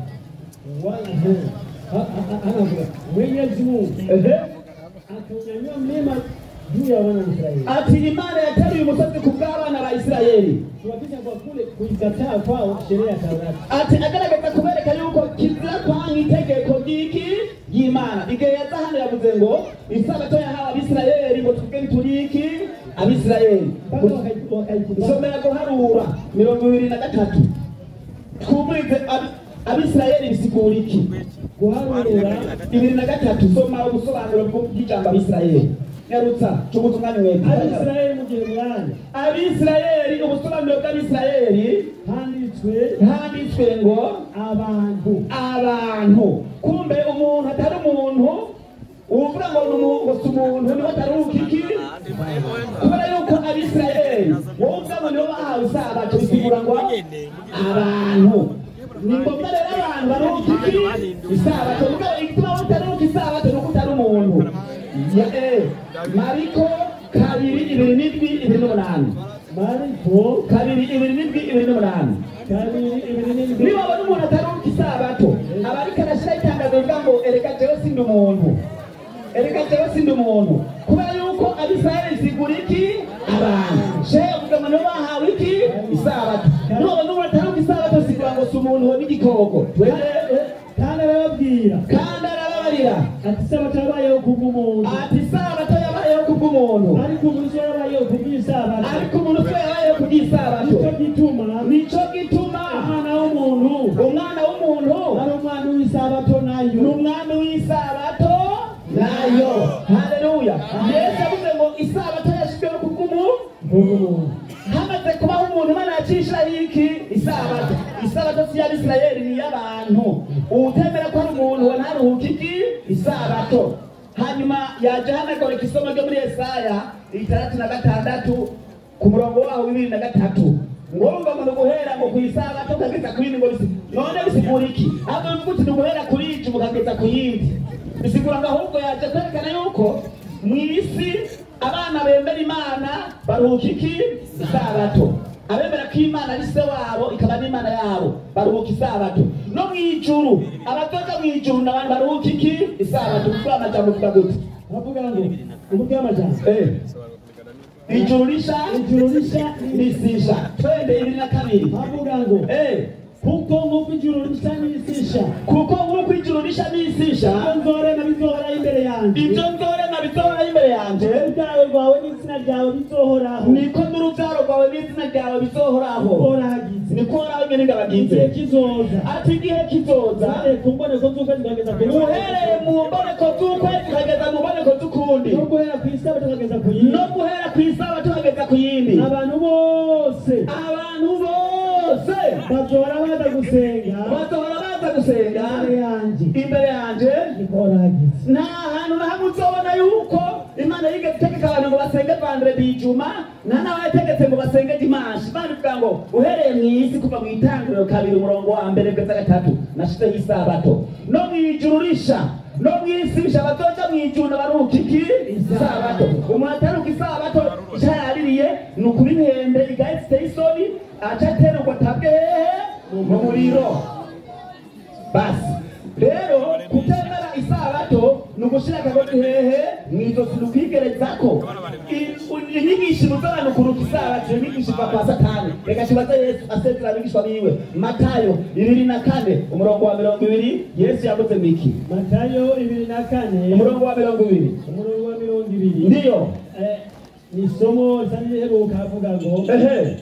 Mwenyezi Mungu akaunyanyua mlima juu ya wana wa Israeli ati Imana yateruye umusozi ku bw'abana ba Isirayeli kuwatisha kwa kule kuikataa kwao sheria ya Taurati ati agaragaza kubereka yuko kizira kwanga itegeko ry'iki y'Imana. Igihe yaza hano yavuze ngo isabato yahawe Abisirayeli ngo tuvuge turi iki Abisirayeli. Isomera guharura 23 twumvirize Abisirayeli bisigura iki guharura 23. Soma ubusobanuro bw'ijambo Abisirayeli. Nyarutsa cuguza umwanya wetu. Abisirayeli mu Giheburayo Abisirayeli ubusobanuro bw'Abisirayeli handitswe ngo abantu. Kumbe umuntu atari umuntu uvuga ngo ngo si umuntu niwe atari ukiki kubera yuko Abisirayeli wowe uvuga ngo nibo bahawe isabato bisigura ngo abantu. Ni ngombwa rero abantu baruhuka iki isabato. Mugabo igituma utaruhuka isabato nuko utari umuntu. Mariko 2:27 28. Mariko 2:27 28. Niba wabona umuntu ataruhuka isabato aba ariko arashyiraho itangazo rivuga ngo erega jewe sindi umuntu, erega jewe sindi umuntu. Kubera yuko Abisirayeli sigura iki Abantu. Shehe uvuga ngo nibo bahawe iki? Isabato. Nubona umuntu ataruka isabato sigura ngo si umuntu n'igikoko. Kandi arababwira. Kandi arababarira. Ati isabato yabayeho kubw'umuntu. Ati isabato yabayeho kubw'umuntu. Ariko umuntu si yabayeho kubw'isabato. Ariko umuntu si yabayeho kubw'isabato. Nico gituma. Nico gituma. Umwana w'umuntu. Umwana w'umuntu. Ari umwami w'isabato nayo. Ni umwami w'isabato nayo. Haleluya. Yesu yavuze ngo isabato yashizweho kubw'umuntu. Hamaze kubaho umuntu Imana yacisha iki? Isabato. Isabato si y'Abisirayeli, ni iy'abantu. Uwutemera ko ari umuntu we ntaruhuke iki? Isabato. Hanyuma yaje hano agoreka isomo ryo muri Yesaya 66 ku murongo waho 23. Ngomba ngo guhera ngo ku isabato ukageza ku yindi ngo none bisigura iki? Ahubwo bivuga uti ni guhera kuri iki ukageza ku yindi. Bisigura ngo ahubwo yaje kwerekana yuko mu isi abana bemera Imana baruhuka iki? Isabato. Abemera ko Imana ari se wabo ikaba n'Imana yabo baruhuka isabato. No mu ijuru abazoja mu ijuru n'abantu baruhuka iki? Isabato. Kuko amajambo avuga gute? Avuga ngo uvuge amajambo. Ijuru risha, ijuru risha n'isisha. Twende 22. Avuga ngo kuko nk'uko ijuru risha n'isisha. Kuko nk'uko ijuru risha n'isisha. Ibyo nzorema bizohoraho imbere yanjye. Ibyo nzorema bizohoraho imbere yanjye. Urubyaro rwawe n'izina ryawe bizohoraho. Niko n'urubyaro rwawe n'izina ryawe bizohoraho. Uhoragize. Niko uhoraho nyene ndabagize. Igihe kizoza. Ati igihe kizoza. Uhereye ku mboneko z'ukwezi ukageza ku yindi. Uhereye mu mboneko z'ukwezi ukageza mu mboneko z'ukundi. No guhera ku isabato ukageza ku yindi. No guhera ku isabato ukageza ku yindi. Abantu bose. Abantu bose. Bazohora baza gusenga. Bazohora baza gusenga. Imbere yanjye. Imbere yanjye. Niko uhoragize. Nta hantu na hamwe uzobona yuko Imana yigeze itegeka abantu ngo basenge vendredi ijuma, nta nawe yategetse ngo basenge dimanche. Imana ivuga ngo uhereye mu isi kuva mu itangiriro 2 umurongo wa 1 kugeza 3 nashizeho isabato. No mu ijuru risha, no mu isi risha, bazoja mu ijuru baruhuka iki? Isabato. Umuntu ataruka isabato ico yaraririye ni ukuba inkende igahita iteye isoni, aca aterurwa atabwe hehe? Mu muriro. Basi rero kutemera isabato ni ugushira akagozi hehe mu izosi, ni ukwigerezako. Inyigisho z'abantu kuruka isabato, inyigisho iva kwa Satani. Reka tubaze Yesu asezera abigishwa biwe. Matayo 24 umurongo wa 20. Yesu yavuze miki? Matayo 24 umurongo wa 20. Umurongo wa 20. Ndiyo. Ni isomo risa n'iriheruka avuga ngo 24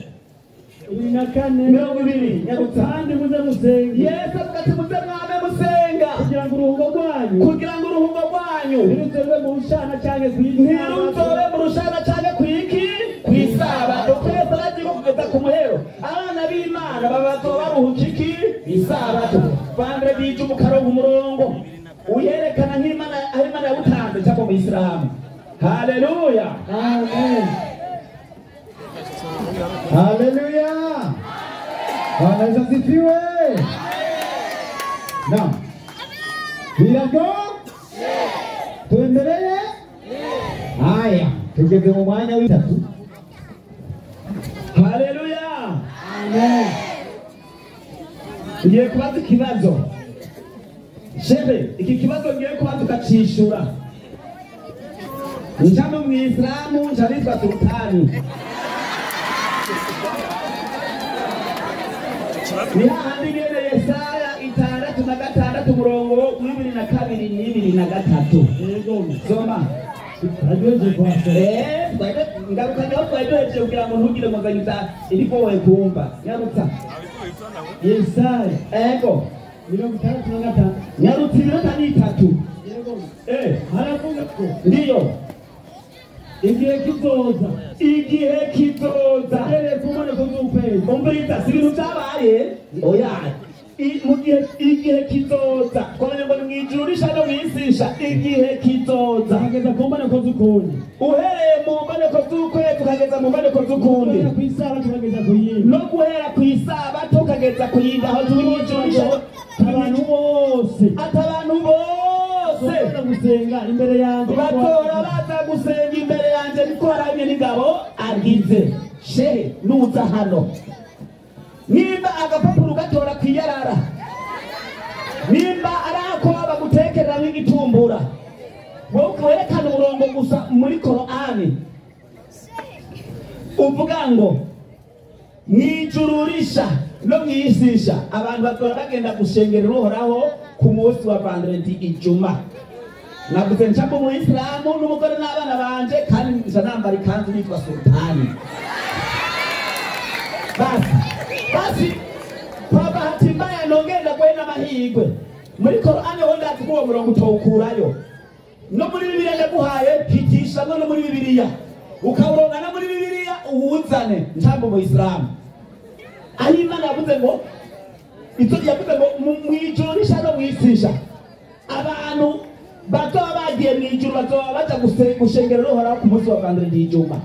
20. Nyarutsa. Kandi muze musenge. Yesu avuga ati muze mwame musenga. Kugira ngo uruhungo rwanyu. Kugira ngo uruhungo rwanyu. Ntiruzobe mu rushana canke kw'iki. Ntiruzobe mu rushana canke kw'iki? Kw'isabato. Twese aragiye kugeza ku muhero. Abana b'Imana bazoba baruhuka iki? Isabato. Vendredi ijuma ukaronka umurongo uyerekana nk'Imana aho Imana yawutanze cyangwa mu Isilamu. Haleluya. Amen. Haleluya. Bwana Yesu asifiwe. Naam. Birago? Tuendelee? Haya, tugeze mu mwanya w'itatu. Haleluya. Amen. Ngiye kubaza ikibazo. Shehe, iki kibazo ngiye kubaza ukacishura. Nja mu Isilamu, nja nitwa Sultani. Ni hahandi nyene Yesaya 66 umurongo 22 23. Soma. Ngaruka ngaho twari duhejeje kugira ngo ntugire ngo nzanyuza ibigoye kumva. Nyarutsa. Yesaya. Ego. 65. Nyarutsa iminota ni 3. Yego. Haravuga ko. Ndiyo. Igihe kizoza. Igihe kizoza. Uhereye ku mboneko z'ukwezi. Umviriza, si ibintu byabaye. Oya. Mu gihe igihe kizoza. Twamenye ngo ni mu ijuru risha no mu isi risha. Igihe kizoza. Ukageza ku mboneko z'ukundi. Uhereye mu mboneko z'ukwezi ukageza mu mboneko z'ukundi. Guhera ku isabato ukageza ku yindi. No guhera ku isabato ukageza ku yindi. Aho turi mu ijuru risha. Abantu bose. Ati abantu bose. Baza gusenga imbere yanjye. Batora baza gusenga imbere yanjye niko haramye n'ingabo agize. Shehe nuza hano. Nimba agapapuro gatora kwiyarara. Nimba arako bagutekerera nk'igitumbura. Wowe werekana umurongo gusa muri Korani. uvuga ngo mw'ijuru risha no mw'isi abantu bakora bagenda gushengerera Uhoraho ku munsi wa vendredi ijuma. Navuze nca mu Isilamu n'umugore n'abana banje, kandi nca nambara ikanzu nitwa Sultani. Basi basi, kwa bahati mbaya nongenda kwenda mahigwe muri Korani ho ndazi ko uwo murongo utowukurayo, no muri Bibiliya ndaguhaye hitishamwe no muri Bibiliya ukawuronka no muri Bibiliya uwuzane nca mu Isilamu. Aho Imana yavuze ngo icyo yavuze ngo mw'ijuru risha no mw'isi abantu bazoba bagiye mw'ijuru bazoba baja gushengerera Uhoraho ku munsi wa vendredi ijuma.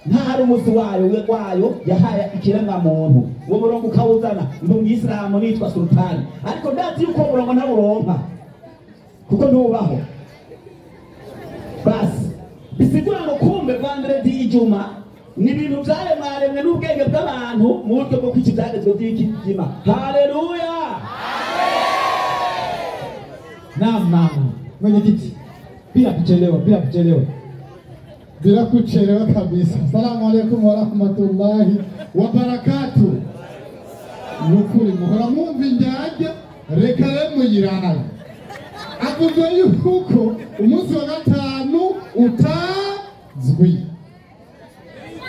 Ntahari umunsi wayo yahaye ikiremwa muntu, uwo murongo ukawuzana ndi umuyisilamu nitwa Sultani, ariko ndazi yuko uwo murongo ntawuronka kuko ntubaho. Basi bisigura ngo kumbe vendredi ijuma ni ibintu vyaremwaremwe n'ubwenge bw'abantu mu buryo bwo kwica ivyagezwe vy'ikizima. Haleluya! Naam, naam. Mwenyekiti, bila kuchelewa, bila kuchelewa. Bila kuchelewa kabisa. Assalamu alaikum warahmatullahi wabarakatuh. Nukuri muhora mwumva indyarya, reka rero muyirabe. Avuze yuko umunsi wa gatanu utazwi.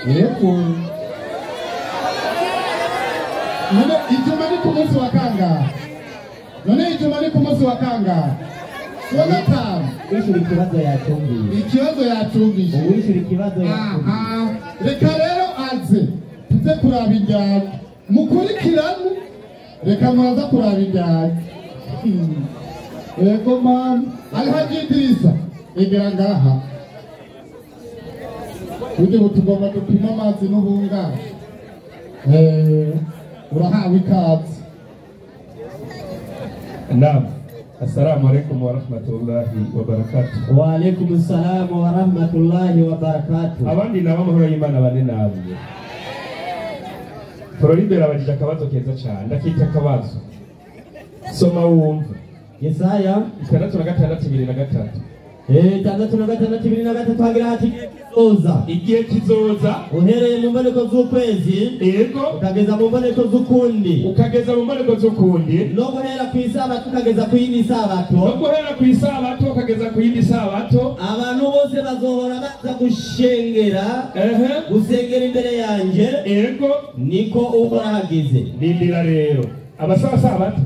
Yego. None ijuma ni ku munsi wa kangahe? None ijuma ni ku munsi wa kangahe? Wa gatanu. Wishyura ikibazo yatumbiye. Ikibazo yatumbiye. Wishyura ikibazo yatumbiye. Reka rero aze tuze kuraba indyarya. Mukurikirane, reka muraza kuraba indyarya. Yego mama. Alhaji Idrisa, egera ngaha. Uje tugomba dupima amazi n'ubungane. Urahawe ikaze. Naam. Assalamu alaikum warahmatullahi wabarakatuh. Wa alaikum assalam warahmatullahi wabarakatuh. Abandi nabo amahoro y'Imana bane namwe. Floribert abajije akabazo keza cyane, ndakita akabazo. Soma wumve. Yesaya 66 23. 66 23 hagira hati kizoza. Igihe kizoza uhereye mu mboneko z'ukwezi, yego, ukageza mu mboneko z'ukundi, ukageza mu mboneko z'ukundi, no guhera ku isabato ukageza ku yindi sabato, no guhera ku isabato ukageza ku yindi sabato, abantu bose bazohora baza gushengera, gusengera imbere yanje, yego, niko Uhoraho agize. Nindira rero abasaba sabato,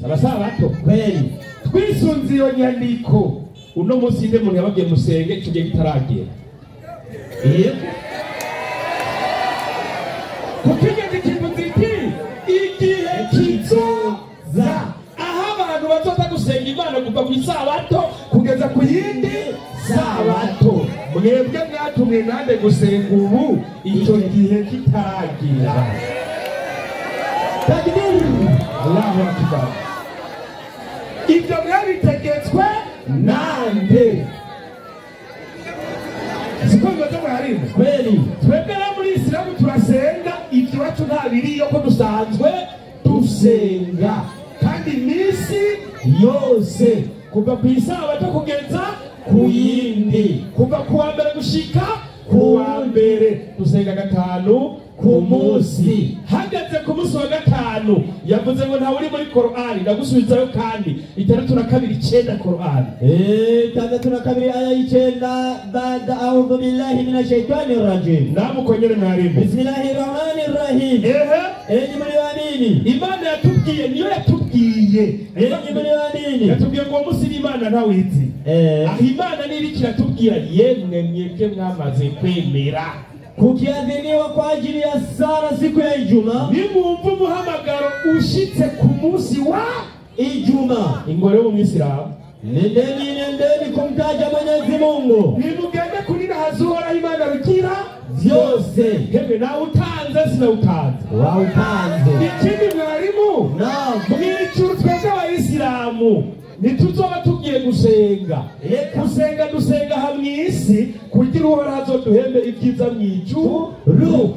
abasabato kweli twisunze iyo nyandiko. Uno munsi inde muntu yababwiye musenge ico gihe kitaragera. Yego. Kuko kivuze iki? Igihe kizoza aho abantu bazoza gusenga Imana kuva ku isabato kugeza ku yindi sabato. Mwebwe mwatumwe nande gusenga ubu ico gihe kitaragera. Takbir! Allahu Akbar. Ibyo mwabitegetswe nande? Siko bibaza mwarimu? Kweli. Twebwe rero muri Isilamu turasenga, ibyo iwacu nta biriyo ko dusanzwe dusenga, kandi iminsi yose kuva ku isabato kugeza ku yindi, kuva ku wa mbere gushika ku wa mbere, dusenga gatanu ku munsi. Hageze ku munsi wa gatanu yavuze ngo ntawe uri muri Korani, ndagusubizayo kandi 62:9 Korani. 62 aya 9 baada a'udhu billahi minash shaitani rajim. Namukonyere mwarimu. Bismillahir rahmanir rahim. Enyi mlioamini. Imana yatubwiye, niyo yatubwiye. Enyi mlioamini. Yatubwiye ngo uwo munsi n'Imana ntawizi. Aho Imana niri kiratubwira yemwe mwebwe mwamaze kwemera. Kukiadhiniwa kwa ajili ya sala siku ya Ijumaa, nimwumva umuhamagaro ushitse ku munsi wa Ijumaa, ingore wo mwisilamu, nendeni nendeni kumtaja Mwenyezi Mungu, nimugende kuninahaza Uhoraho Imana rugira vyose. Hebe nawe utanze sinawutanze, wawutanze. Ikindi mwarimu, naam, mw'ijuru twebwe abayisilamu ntituzoba tugiye gusenga. Gusenga dusenga ha mw'isi. Kugira Uhoraho azoduhembe ibyiza mu ijuru,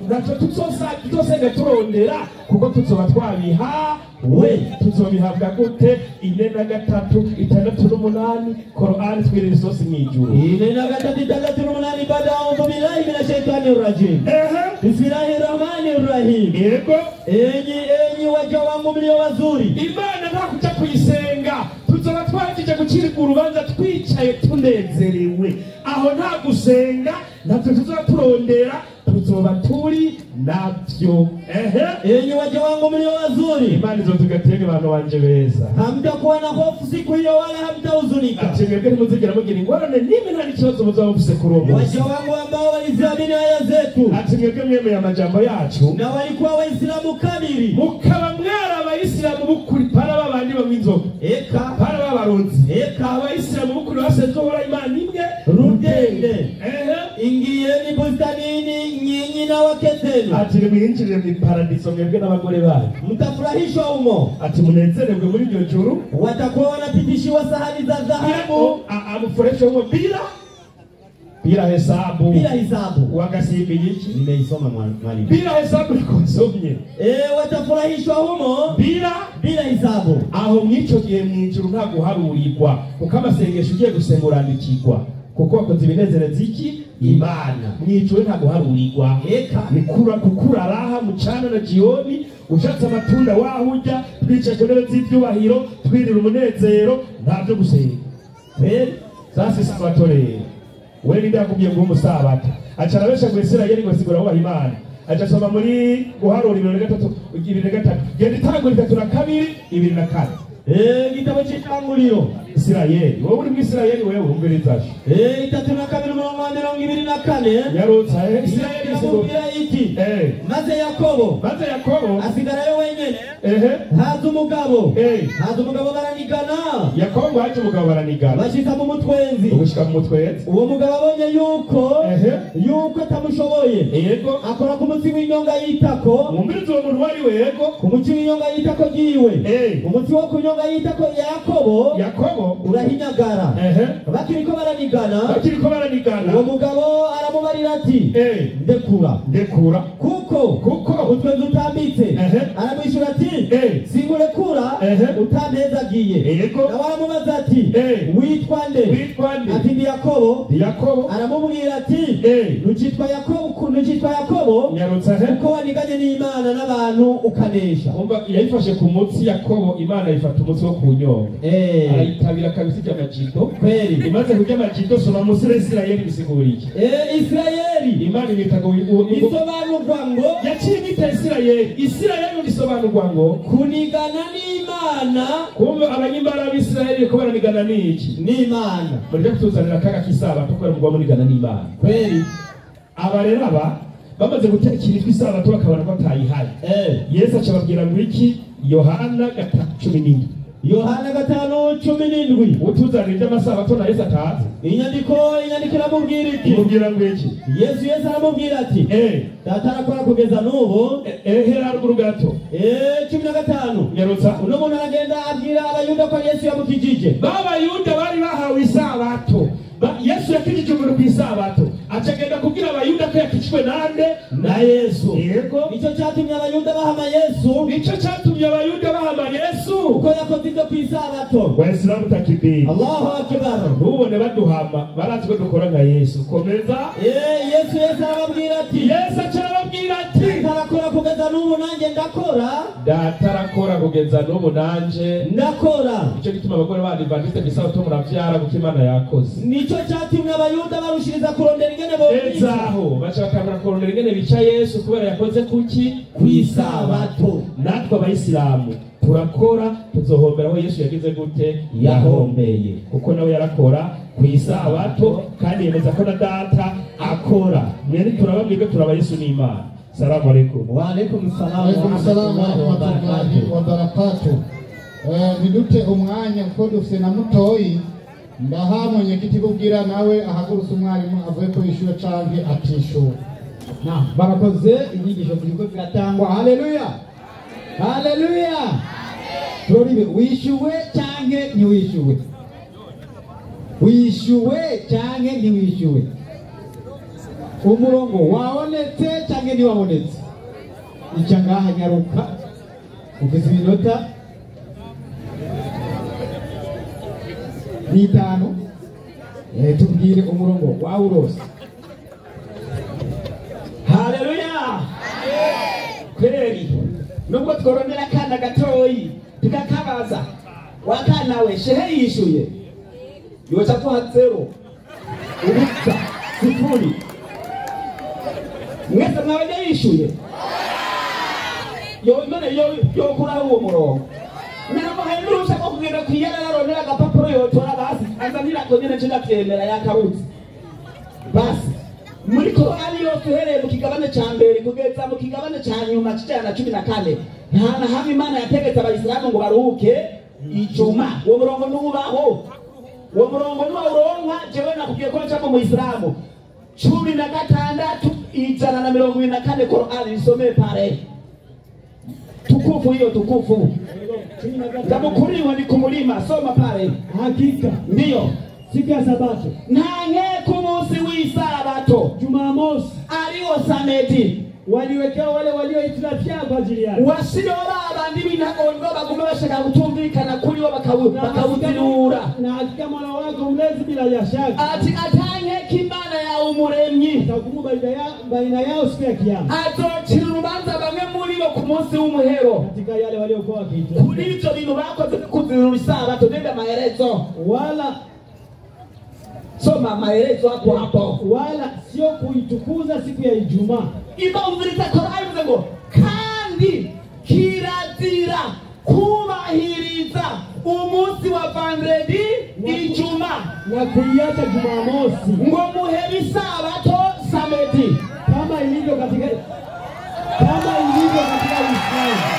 naco tuzosenga turondera, kuko tuzoba twabihawe. Tuzobihabwa gute? 4 na 3 6 n'8 Korani twirira isosi mu ijuru. 4 na 3 6 n'8. Baada audhu billahi minash shaitani rajim. Bismillahi rahmani rahim. Yego. Enyi, enyi waja wangu mlio wazuri. Imana nta kuja kuyisenga, tuzoba twagije gucirwa urubanza, twicaye tunezerewe. Aho nta gusenga, ntavyo tuzoba turondera, tuzoba turi navyo. Ehe. Enyi waja wangu mlio wazuri, Imana izotugatege abantu banje beza. Hamtakuwa na hofu siku hiyo wala hamtahuzunika. Ati mwebwe ntimuzigera mugira ingorane nimwe, nta n'ikibazo muzaba mufise kuri uwo munsi. Waja wangu ambao waliziamini aya zetu Ati mwebwe mwemeye amajambo yacu na walikuwa Waislamu kamili, mukaba mwari abayisilamu b'ukuri, para babandi banywa inzoga, eka para b'abarozi, eka abayisilamu b'ukuri basenze Uhoraho Imana imwe rudende. Ehe. Ingieni bustanini nyinyi na wake zenu, Ati nimwinjire mu iparadiso mwebwe n'abagore banyu, mtafurahishwa humo. Ati munezererwe muri iryo juru. Watakuwa wanapitishiwa sahani za dhahabu Amufurahishe humo bila hesabu. Bila hisabu. Wagasimba iki? Nimeisoma, mwalimu. Bila hesabu nikosomye. Watafurahishwa humo bila bila hisabu. Aho mw'ico gihe mw'ijuru nta guharurirwa, kuko amasengesho ugiye gusenga urandikirwa, kuko wakoze ibinezereza iki? Imana. Mw'ijuru nta guharurirwa. Eka. Ni kura kukura raha mchana na jioni, ushatse amatunda waho urya, twicaye ku ntebe z'ivyubahiro, twirira umunezero, nta vyo gusenga. Kweli. Sasa isabato rero, we ninde yakubwiye ngo umusabato? Aca arabesha ngo Isirayeli ngo sigura wubaha Imana. Aca asoma muri Guharura 23, 23, genda itangura 32, 24. Igitabo cy'Itanguriro. Isirayeli, wowe uri mu Isirayeli, wewe umviriza. 32 umurongo wa 24. Yarutsa Isirayeli iramubwira iti: maze Yakobo maze Yakobo asigarayo wenyine, ehe haza umugabo, haza umugabo baranigana. Yakobo ngo haje umugabo baranigana. Bashika mu mutwenzi. Ugushika mu mutwenzi. Uwo mugabo abonye yuko atamushoboye, akora ku mutsi w'inyonga y'itako. Mwumvirize uwo muntu wari we. Yego. Ku mutsi w'inyonga y'itako ryiwe, umutsi wo ku nyonga y'itako ya Yakobo Yakobo urahinyagara. Bakiriko baranigana, bakiriko baranigana, uwo mugabo aramubarira ati: ndekura, ndekura, kuko kuko utwenzi utambitse. Aramwishyura ati: singurekura utampezagiye. Nawe aramubaza ati: witwa nde? Witwa nde? Ati: ndi Yakobo. Ndi Yakobo. Aramubwira ati: ntukitwa Yakobo, ntukitwa Yakobo, Nyarutsa he. kuko waniganye n'Imana n'abantu ukanesha. Umva, yayifashe ku mutsi Yakobo, Imana ayifata umutsi wo ku nyonga, arayitabira kabisa ijya amajido. Kweli. Imaze kurya amajido, soma munsi Isirayeli bisigura iki? Isirayeli Imana imwita ngo isobanurwa ngo yaciye imwita Isirayeli. Isirayeli bisobanurwa ngo kunigana n'Imana. Kumva abanyimbara b'Isirayeli ko baranigana n'iki? N'Imana. Mureke kutuzanira akaga k'isabato kubera mugwa munigana n'Imana. Kweli. Aba rero aba bamaze gutekera ijwi isabato bakabona ko atayihaye, Yesu aca ababwira ngo iki? Yohana 5:17. Yohana 5:17. Utuzanira iby'amasabato na Yesu atazi. Inyandiko iramubwira iki? Imubwira ngo iki? Yesu aramubwira ati: Data arakora kugeza n'ubu. Hera haruguru gato. 15. Nyarutsa. Uno muntu aragenda abwira Abayuda ko Yesu yamukijije. B'Abayuda bari bahawe isabato. Yesu yakijije umuntu ku isabato, aca agenda kubwira Abayuda ko yakijijwe nande? Na Yesu. Yego. Nicyo cyatumye Abayuda bahama Yesu. Nicyo cyatumye Abayuda bahama Yesu, kuko yakoze ibyo ku isabato. Wayisilamu takibiri. Allahu akbar. Ntubone baduhama, barazi ko dukora nka Yesu. Komeza. Yesu arababwira ati, Yesu aca arababwira ati: Data arakora kugeza n'ubu, nanjye ndakora. Data arakora kugeza n'ubu, nanje ndakora. Nicyo gituma abagore b'Abadivantisite ku isabato muravyara, kuko Imana yakoze. Nicyo cyatumye Abayuda barushiriza kurondera ingene bomwica. Ezaho baca bakangura kurondera ingene bica Yesu kubera yakoze kuki? Ku isabato. Natwe Abayisilamu turakora, tuzohombera aho Yesu yagize gute? Yahombeye, kuko nawe yarakora ku isabato kandi yemeza ko na Data akora. Mwene turaba mwebwe turaba Yesu n'Imana. Salamu alaikum. Wa alaikum salam. Alaikum salam wa rahmatullahi wa barakatuh. Ntidute umwanya kuko dufise na mutoyi. Ndaha mwenyekiti kubwira nawe ahagurutse umwarimu avuye ko yishyura canke atishura. Na barakoze, inyigisho ziriko ziratangwa. Haleluya, haleluya! Turoribe, wishyuwe canke ntiwishyuwe? Wishyuwe canke ntiwishyuwe? Umurongo wabonetse cyangwa ntiwabonetse? Ica ngaha nyaruka, ufise iminota 5. Tubwire umurongo wawurose. Haleluya. Kweli nubwo tworondera akana gatoyi tukakabaza wakana we shehe yishuye yoca tuha 0 ubusa 0. Mwese mwabajya yishuye yo none yo kuraho uwo murongo naramuhaye n'uruhushya rwo kugenda kwiyarara arondera agapapuro yotora basi azanira ako nyene nce ndavyemera yakabutse basi. Muri Korani yose uhereye mu kigabane ca mbere kugeza mu kigabane ca nyuma c'114 nta na hamwe Imana yategetse abayisilamu ngo baruhuke ijuma. Uwo murongo ntubaho, uwo murongo ntiwawuronka. Jewe nakubwiye ko nca mu muyisilamu 16 124 Korani isomeye pare tukufu hiyo tukufu ndamukuriwe ni kumulima soma pale. Hakika ndiyo siku ya Sabato nange ku munsi w'isabato Jumamosi ariwo samedi waliwekewa wale waliohitilafiana kwa ajili yake wasirora abandi b'intagondwa baguma bashaka kutumvikana kuri bo bakawuzirura. Na hakika Mola wako mlezi bila ya shaka ati atankeka Imana yawe umuremyi atahukumu baina yao siku ya Kiyama, azocira urubanza bamwe muri bo ku munsi w'umuhero katika yale waliokuwa wakiitwa kuri ivyo bintu bakoze kuzirura isabato. Nenda maelezo wala soma maelezo hapo hapo, wala sio kuitukuza siku ya Ijumaa. Imba umviriza Korani ivuze ngo kandi kirazira kubahiriza umunsi wa vendredi Ijumaa na kuiacha Jumamosi ngo muhebe isabato samedi kama ilivyo katika Uislamu.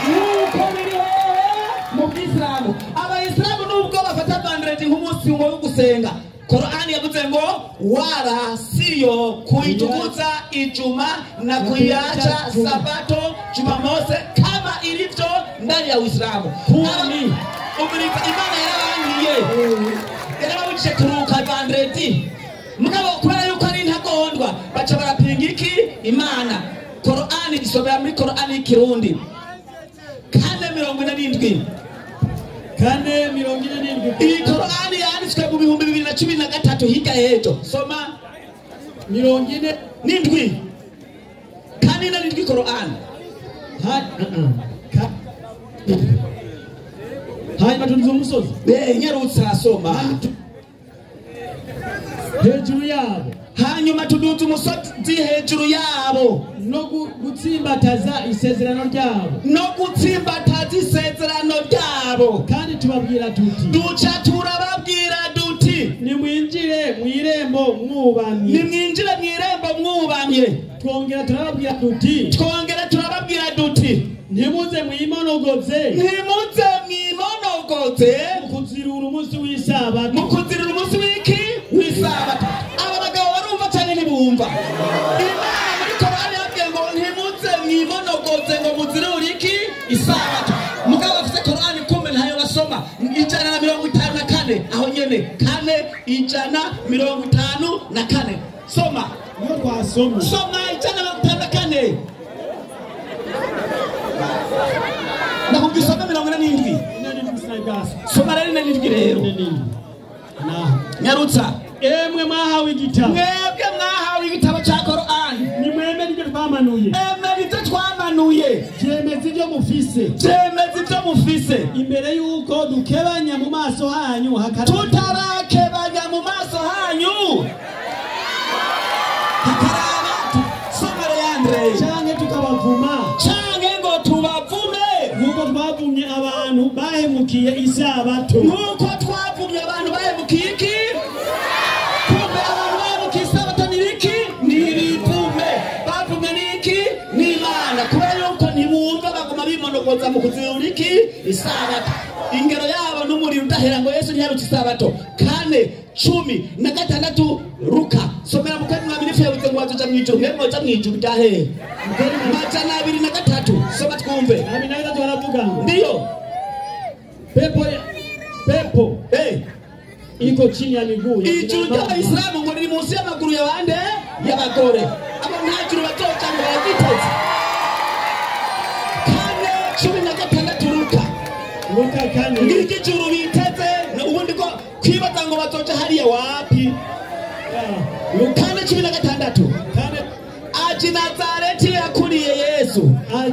Nuko biri hehe mu Bwisilamu. Abayisilamu nubwo bafata vendredi nk'umunsi wo gusenga, Korani yavuze ngo wala siyo kuitukuza Ijumaa na kuiacha Sabato Jumamosi kama ilivyo ndani ya Uislamu. Umurika Imana yarabangiye yarababujije kuruhuka vendredi, mugabo kubera yuko ari intagondwa baca barapinga iki Imana. Korani isomera muri Korani y'ikirundi 4:47 4:47. Iyi Korani yanditswe mu 2013 hirya y'ejo. Soma 47 4:47 Korani. Hanyuma tuduza umusozi nyarutsa soma hejuru yabo. Hanyuma tuduza umusozi hejuru yabo no gutsimbataza isezerano ryabo, no gutsimbataza isezerano ryabo. Kandi tubabwira tuti, duca turababwira duti nimwinjire mw'irembo mwubamye, nimwinjire mw'irembo mwubamye. Twongera turababwira duti, twongera turababwira duti ntimuze mwimonogoze, ntimuze mwimonogoze mu kuzirura umunsi w'isabato, mu kuzirura umunsi w'iki w'isabato. Aba bagabo barumva cyane ntibumva. Imana muri Korani yabwiye ngo ntimuze mwimonogoze ngo muzirure iki isabato. Mugabo afise Korani kumbe ntayo basoma. 154 aho nyene 4 154 soma. Niyo twasoma. Soma 154. Nakubwiye usome 47. Soma rero 47 rero. Nyarutsa. Emwe mwahawe igitabo, mwebwe mwahawe igitabo cya Korani, nimwemere ibyo twamanuye, emera ibyo twamanuye, vyemeza ibyo mufise, vyemeza ibyo mufise, imbere yuko dukebanya mu maso hanyu tutarakebanya mu maso hanyu hakaraba. Soma Leandre. Canke tukabavuma, canke ngo tubavume nkuko twavumye abantu bahemukiye isabato, nkuko twavumye abantu bahemukiye iki. Kumbe abantu bahemukiye isabato ni iki? Ni ibivume. Bavumye ni iki? Ni Imana. Kubera yuko ntibumva baguma bimonogoza mu kuzirura iki isabato. Ingero yabo n'umuriro udahera ngo Yesu ntiyarutse isabato. 4:16 Luka. Somera mukweni mwaminifu yavuze ngo bazoja mw'ijuru, mwe mwoja mw'ijuru rya hehe? 203 soma twumve. 23 baravuga ngo ndiyo pepo iko chini ya miguu ya Ijuru ry'abayisilamu ngo riri munsi y'amaguru ya bande? Y'abagore. Nta juru bazoja ngo baragiteze. 4:16 Luka. Luka 4. Ngiriki juru biteze ubundi ko kwibaza ngo bazoja hariya wapi. Luka 4:16. Aje Nazareti yakuriye Yesu.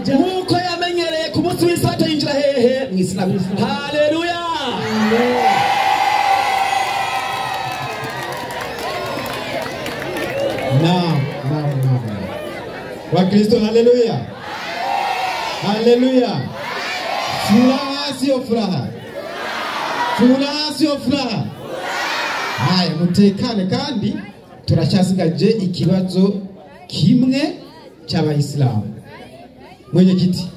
Nkuko yamenyereye ku munsi w'isabato yinjira hehe mu isinagogi. Haleluya. Naam, naam, naam. Wakristo, haleluya. Haleluya. Furaha sio furaha. Furaha sio furaha. Haya, mutekane kandi turacasigaje ikibazo kimwe cy'abayisilamu. Mwenyekiti,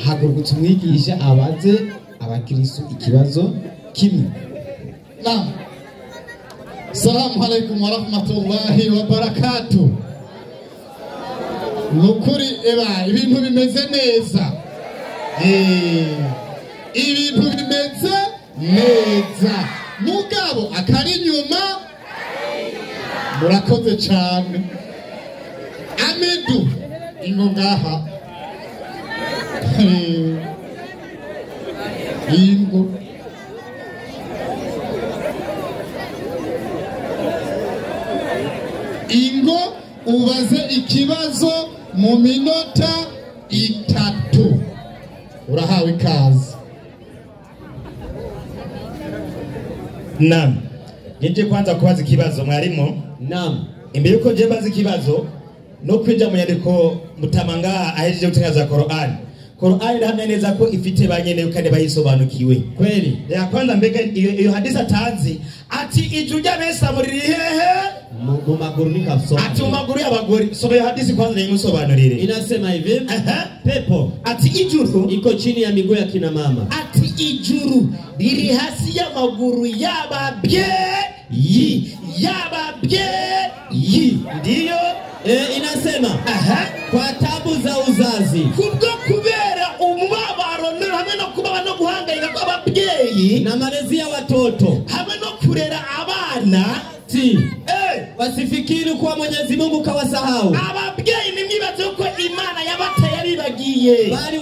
hagurutse umwigisha abaze abakristo ikibazo kimwe. Naam. Salamu alaikum warahmatullahi wabarakatuh. Nukuri eba ibintu bimeze neza. Ibintu bimeze neza. Mugabo akari nyuma murakoze cyane. Amidu ingo ngaha. Ingo Ingo ubaze ikibazo mu minota 3. Urahawe ikaze. Naam. Nje kwanza kubaza ikibazo mwarimu. Naam. Imbere yuko je mbaza ikibazo no kwinja mu nyandiko mutamanga ahejeje gutangaza Qur'an. Qur'an irahamya neza ko ifite banyene kandi bayisobanukiwe. Kweli. Ya kwanza mbega iyo hadisi atanzi ati ijuru ry'abesa riri hehe? Mu maguru ni kapsoma. Ati mu maguru y'abagore. Soma iyo hadisi kwanza nimusobanurire. Inasema hivi. Pepo ati ijuru iko chini ya miguu ya kina mama. Ati ijuru riri hasi y'amaguru y'ababyeyi. Y'ababyeyi. Ndiyo. Inasema kwa tabu za uzazi, kubwo kubera umubabaro hamwe no kubaba no guhangayika kw'ababyeyi na malezi ya watoto hamwe no kurera abana, wasifikiri kuwa Mwenyezi Mungu kawasahau. Ababyeyi nimwibaze ko Imana yabateye abibagiye, bali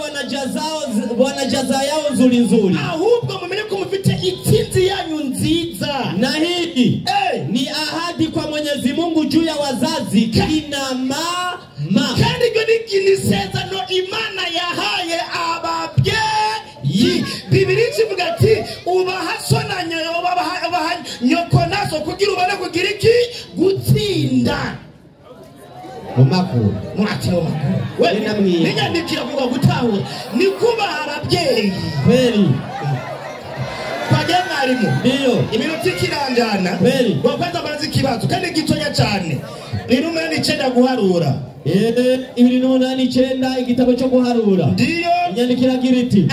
wanajaza yao nzuri nzuri. Ahubwo mumenye ko mufite itsinzi yanyu nziza. Na hii ni ahadi kwa Mwenyezi Mungu juu ya wazazi kina mama. Kandi iryo ni isezerano Imana yahaye ababyeyi. Bibiliya ivuga ati ubaha so na nyoko, ubaha nyoko na so kugira ubone kugira iki? Gutsinda. Mu makuru. Mwati mu makuru. We ninyandikira kuvuga gutahura ni kubaha ababyeyi. Kweli. Twagiye mwarimu. Ndiyo. Iminota ikirangana. Kweli. Kwanza mbanze ikibazo kandi gitonya cyane. Ni 8:9 guharura. 28:9 igitabo cyo guharura. Ndiyo. Inyandikira iti.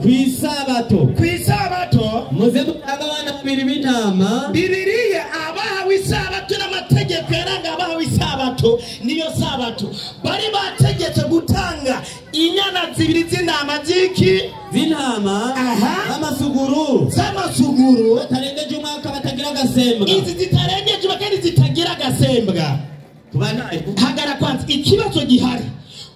Kwisabato. Kwisabato muze mutanga abana babiri b'intama. Bibiliya abahawe isabato n'amategeko yaranga abahawe isabato niyo sabato bari bategetse gutanga inyana zibiri z'intama z'iki? Z'intama z'amasuguru. Z'amasuguru batarengeje umwaka batagira agasembwa. Izi zitarengeje kandi zitagira agasembwa. Hagara kwanza ikibazo gihari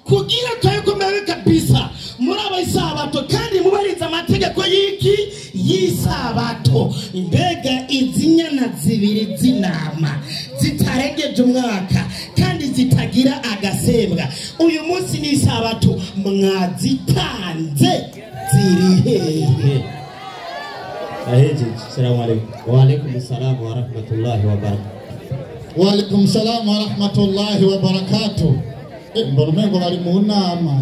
kugira tuyikomere kabisa muri abasabato kandi mubariza amategeko y'iki y'isabato. Mbega izi nyana zibiri z'intama zitarengeje umwaka kandi zitagira agasembwa, uyu munsi ni isabato, mwazitanze ziri hehe? Ahejeje. Salamu alaykum. Wa alaykum salam wa rahmatullahi wa barakatuh. Wa alaykum salam wa rahmatullahi wa barakatuh. Mbona umengo bari mu nama.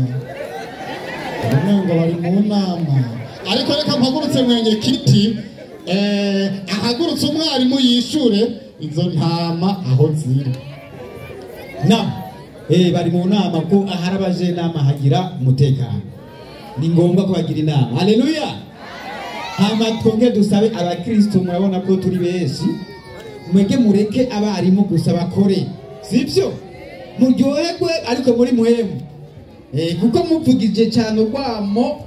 Umengo bari mu nama. Ariko reka mpagurutse mwenyekiti, ahagurutse umwarimu yishure izo ntama aho ziri. Naam. Bari mu nama ko aharabaje nama hagira umutekano. Ni ngombwa ko bagira inama. Haleluya. Hama twonge dusabe abakristo, murabona ko turi benshi. Mwege mureke abarimu gusa bakore. Sivyo? Muryoherwe ariko muri muhemu. Kuko muvugije cyane urwamo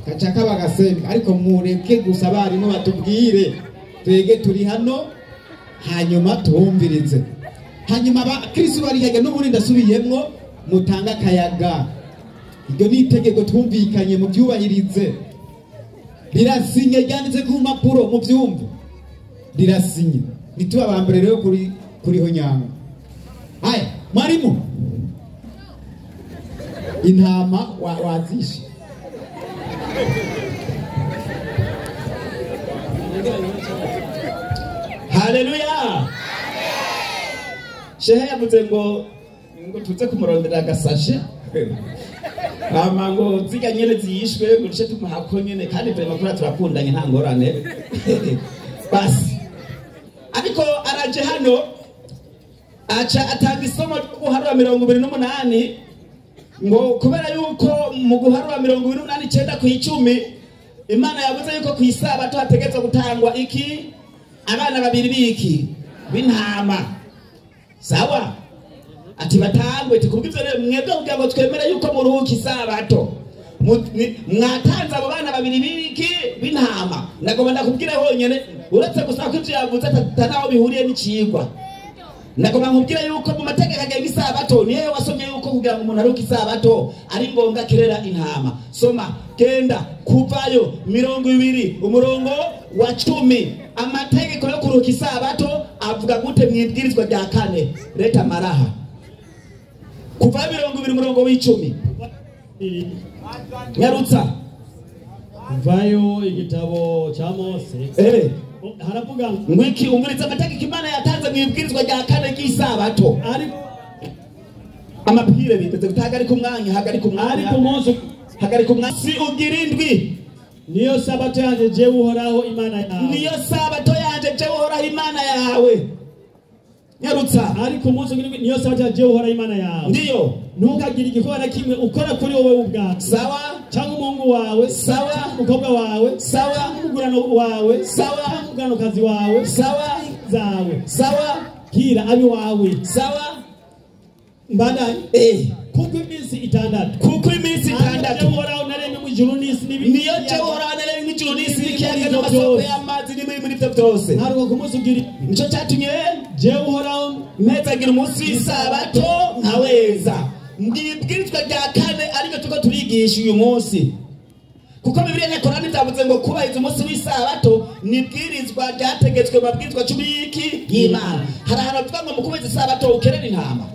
gacaka bagasemba, ariko mureke gusa abarimu batubwire. Twege turi hano hanyuma tubumvirize. Hanyuma abakristo bari hajya n'ubundi ndasubiyemwo, mutanga akayaga. Iryo ni itegeko twumvikanye, mubyubahirize. Rirasinye, ryanditse ku mpapuro, mubyumve, rirasinye. Ntituba aba mbere rero kuriho nyanga. Haya mwarimu, intama wazishe. Haleluya. Shehe yavuze ngo tuze kumurondera agasashe, hama ngo zirya nyene ziyishwe, ngo duce tumuhako nyene, kandi vraiment kuriya turakundanye nta ngorane. Basi ariko araje hano aca atanga isomo ryo guharura 28, ngo kubera yuko mu guharura 28 9 ku 10 Imana yavuze yuko ku isabato hategetswe gutangwa iki? Abana babiri biki? B'intama. Sawa? Ati batangwe, tikubwivyo rero mwebwe kugira ngo twemere yuko muruhuka isabato. Mwatanze abo bana babiri biki? B'intama. Nagomba ndakubwira honyene, uretse gusa ko ivyo yavuze atanaho bihuriye n'icigwa. Nagomba nkubwira yuko mu mategeko agenga isabato niyo wasomye yuko kugira ngo umuntu aruhuke isabato ari ngombwa kirera intama. Soma genda kuvayo 20 umurongo wa 10. Amategeko yo kuruhuka isabato avuga gute mwibwirizwa rya kane? Leta maraha. Kuva 20 umurongo w'icumi. Nyarutsa. Kuvayo igitabo cha Mose. Haravuga ngwiki umviriza amategeko Imana yatanze mwibwirizwa rya kane ry'isabato. Ariko amapire biteze gutahagarika umwanya, hagarika umwanya. Ariko Mose hagarika umwanya. Si ugira indwi. Niyo sabato yanje jewe Uhoraho Imana yawe. Niyo sabato yanje jewe Uhoraho Imana yawe. Nyarutsa. Ariko umunsi ugira indwi niyo sabato yanje jewe Uhoraho Imana yawe. Ndiyo. Ntukagire igikorwa na kimwe ukora kuri wowe ubwawe. Sawa. Cyangwa umuhungu wawe. Sawa. Umukobwa wawe. Sawa. Umugurano wawe. Sawa. Umuguranokazi wawe. Sawa. Zawe. Sawa. Kira abi wawe. Sawa. Mbandanye. Kuko iminsi itandatu. Kuko iminsi itandatu. Uhoraho naremye mu ijuru n'isi n'ibindi. Niyo jewe Uhoraho naremye mu ijuru n'isi n'ikiyaga n'amasoko y'amazi n'ibiri muri byo byose. Ntaruhuka ku munsi ugira. Nico cyatumye jewe Uhoraho mpezagira umunsi w'isabato nkaweza. Mbwibwirizwa rya kane ariko tuko turigisha uyu munsi. Kuko Bibiliya na Korani byavuze ngo kubahiriza umunsi w'isabato ni bwirizwa ryategetswe mu mabwirizwa 10 y'iki y'Imana. Hari ahantu bavuga ngo mu kubahiriza isabato ukerera intama.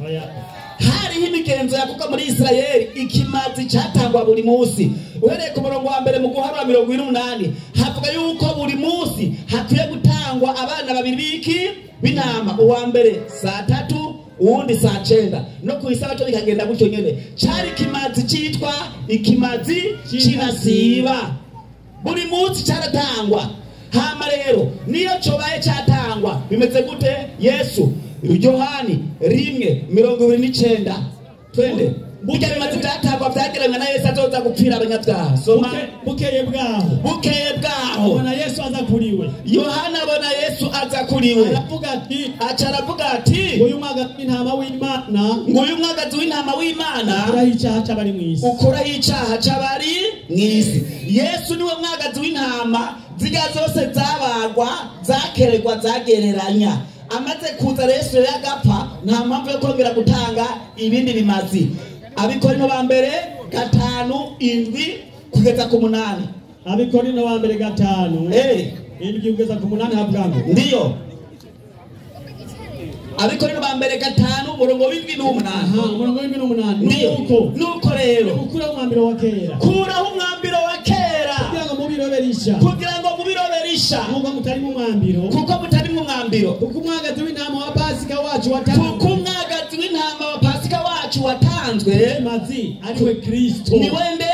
Hariho imigenzo yakorwa muri Isirayeli, ikimazi cyatangwa buri munsi. Uhereye ku murongo wa mbere mu guharura 28 havuga yuko buri munsi hakwiye gutangwa abana babiri biki b'intama, uwa mbere saa 3 uwundi saa 9, no ku isabato bikagenda gutyo nyene. Cari ikimazi cyitwa ikimazi cy'inasiba, buri munsi cyaratangwa. Hama rero niyo cobaye cyatangwa bimeze gute? Yesu Yohani 1:29 twende. Burya bimaze byatangwa byagereranywa na Yesu azoza gupfira abanyabyaha. Soma. Bukeye bwaho. Bukeye bwaho. Abona Yesu aza kuriwe. Yohana abona Yesu aza kuriwe. Aravuga ati, aca aravuga ati, uyu mwagazi w'intama w'Imana, nguyu mwagazi w'intama w'Imana ukuraho icyaha c'abari mw'isi. Ukuraho icyaha c'abari mw'isi. Yesu niwe mwagazi w'intama, zirya zose zabagwa, zakeregwa, zagereranya. Amaze kuza Yesu yagapfa, nta mpamvu yo kongera gutanga ibindi bimazi. Abikorino ba mbere 5:7 kugeza ku 8. Abikorino ba mbere 5 7 kugeza ku 8 havuga ngo. Ndiyo. Abikorino ba mbere 5 umurongo w'indwi n'umunani. Umurongo w'indwi n'umunani. Ndiyo. Nuko rero ukuraho umwambiro wa kera. Kuraho umwambiro wa kera. Kugira ngo mubiroberisha. Kugira ngo mubiroberisha. Kuko mutari mu mwambiro. Kuko mutari mu mwambiro. Kuko umwagazi w'intama wa Pasika wacu watanzwe. Kuko umwagazi w'intama wa Pasika wacu watanzwe. Mazi ariwe Kristo. Niwe nde?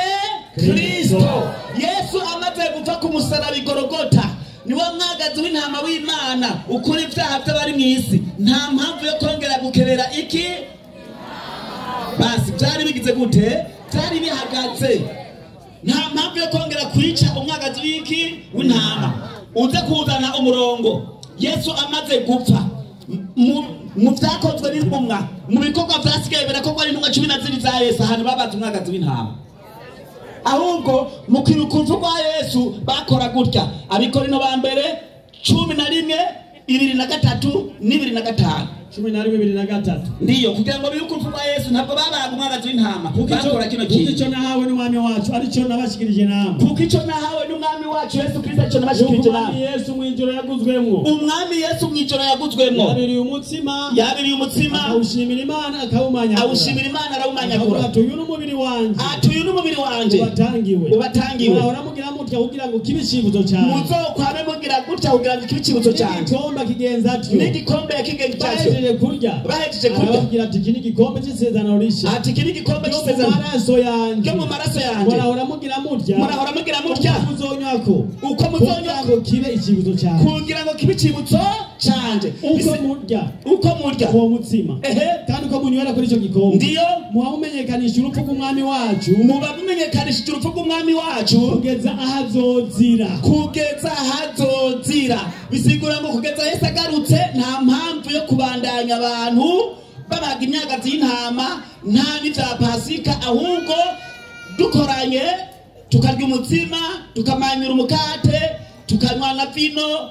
Kristo. Yesu amaze gupfa ku musaraba i Golgotha. Niwe mwagazi w'intama w'Imana ukuri ibyaha by'abari mu isi. Nta mpamvu yo kongera gukerera iki? Basi byari bigize gute? Byari bihagaze. Nta mpamvu yo kongera kwica umwagazi w'iki? W'intama. Uze kuzana umurongo. Yesu amaze gupfa mu byakozwe n'intumwa, mu bikorwa byasigaye birakorwa n'intumwa 12 za Yesu, ahantu babaze umwagazi w'intama. Ahubwo mu kwiruka urupfu rwa Yesu bakora gutya. Abikorino ba mbere 11 23 na 25. 11:23. Ndiyo, kugira ngo bibuke urupfu rwa Yesu ntabwo babaga umwagazi w'intama, bakora kino Kuko kintu. icyo nahawe n'umwami wacu aricyo nabashikirije namwe. Kuko icyo nahawe n'umwami wacu Yesu Kristo aricyo nabashikirije Umwami namwe. Yesu mw'ijoro yaguzwemwo, Umwami Yesu mw'ijoro yaguzwemwo, yabiriye umutsima, yabiriye umutsima, awushimira Imana akawumanyagura, awushimira Imana arawumanyagura, akavuga ati uyu ni umubiri wanje ati uyu ni umubiri wanje ubatangiwe, ubatangiwe. Murahora mugira mutya kugira ngo kibe icibutso cyanjye. Muzokwame mugira gutya kugira ngo kibe icibutso cyanjye. N'igikombe kigenza atyo, N'igikombe yakigenza atyo, bahejeje kurya, bahejeje kurya, arababwira ati iki ni igikombe cy'isezerano rishya, ati iki ni igikombe ryo mu cy'isezerano maraso yanjye, ryo mu maraso yanjye. Murahora mugira mutya, Murahora mugira mutya, uko muzonywako, uko kugira muzonywako, ngo kibe icibutso cyanjye. Kugira ngo kibe icibutso canje. Uko murya Uko murya uwo mutsima, ehe, kandi uko munywera kuri icyo gikombe, ndiyo, muba mumenyekanisha urupfu rw'umwami wacu, muba mumenyekanishije urupfu rw'umwami wacu, kugeza aho azozira. Kugeza ahazozira. Bisigura ngo kugeza Yesu agarutse nta mpamvu yo kubandanya abantu babaga imyagazi y'intama, nta n'ibya Pasika, ahubwo dukoranye tukarya umutsima, tukamanyura umukate, tukanywa na vino,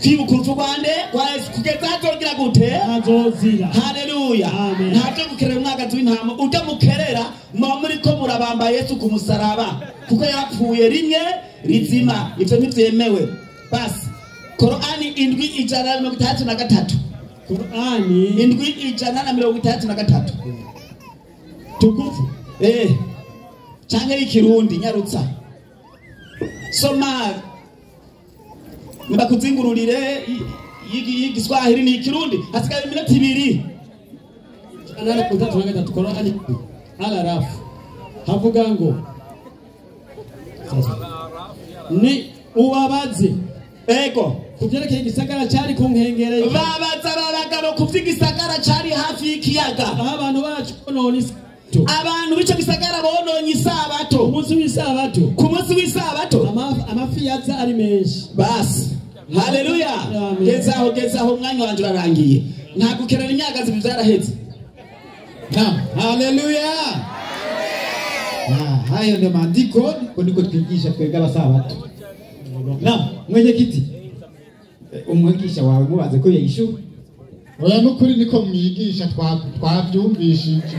twibuka urupfu rwande rwa Yesu kugeza ahazogira gute? Azozira. Haleluya. Amen. Ntabyo gukerera umwagazi w'intama, ujya mukerera muba muriko murabamba Yesu ku musaraba, kuko yapfuye rimwe rizima. Ivyo ntivyemewe. Basi Korani 7:163. Korani 7:163 tukufu canke y'ikirundi, nyarutsa soma nibakuzingururire y'igiswahili ni ikirundi, hasigaye iminota 2. 863 Korani Al-Araf havuga ngo ni ubabaze ego ku byerekeye igisagara cyari ku nkengero y'ikiyaga, babaza babagabo ku vy'igisagara cari hafi y'ikiyaga, aho abantu bacu bonona isabato, abantu b'ico gisagara bononye isabato, umunsi w'isabato, ku munsi w'isabato amafi yaza ari menshi. Basi haleluya. Amen. Gezaho, gezaho, umwanya wanje urarangiye, nta gukerera imyagazi, ibi vyaraheze. Naam, haleluya. Ah, hayo ndio maandiko niko twigisha twebwe abasabato. Naam, mwenyekiti, umwigisha wawe mubaze ko yayishuka. Oya, n'ukuri niko mwigisha, twabyumvishije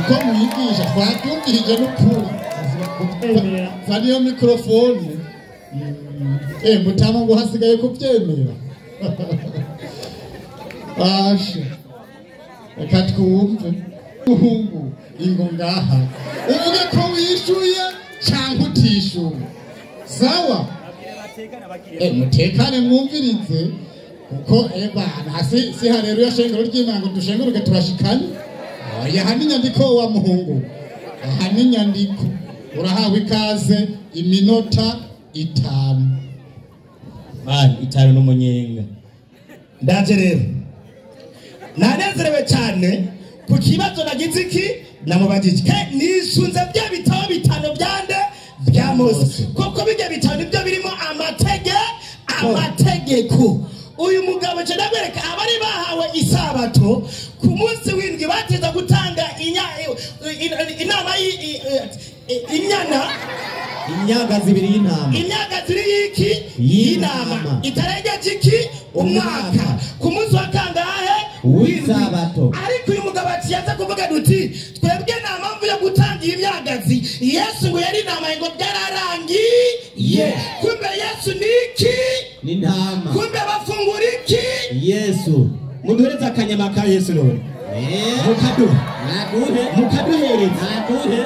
uko mwigisha, twabyumvirije n'ukuri. Zana iyo mikorofone. Mutama ngo hasigaye kubyemera. Bashe reka twumve muhungu, ingo ngaha uvuge ko wishuye cyangwa utishuye. Sawa, mutekane mwumvirize, kuko bana si hareruya shengero ry'Imana ngo dushenguruke turashikanye. Oya, aha ni inyandiko wa muhungu, aha ni inyandiko. Urahawe ikaze, iminota 5. Mani 5 n'umunyenga. Ndaje rero nanezerewe cyane ku kibazo nagize iki namubajije, nisunze bya bitabo 5 byande bya Mose, kuko bijya 5 nibyo birimo amategeko. Uyu mugabo je ndamwereka abari bahawe isabato ku munsi w'indwi bateza gutanga inama inyana, imyagazi 2 y'intama, imyagazi 2 y'iki y'intama itarengeje iki umwaka, ku munsi wa kangahe w'isabato. Ariko uyu mugabo ati yaza kuvuga duti twebwe nta mpamvu yo gutanga iyi myagazi, Yesu ngo yari intama ngo byararangiye. Kumbe Yesu ni iki? Ni intama. Kumbe bafungura iki? Yesu. Muduhereze akanyama ka Yesu none. Mukaduhe. Naduhe. Mukaduhereze. Naduhe.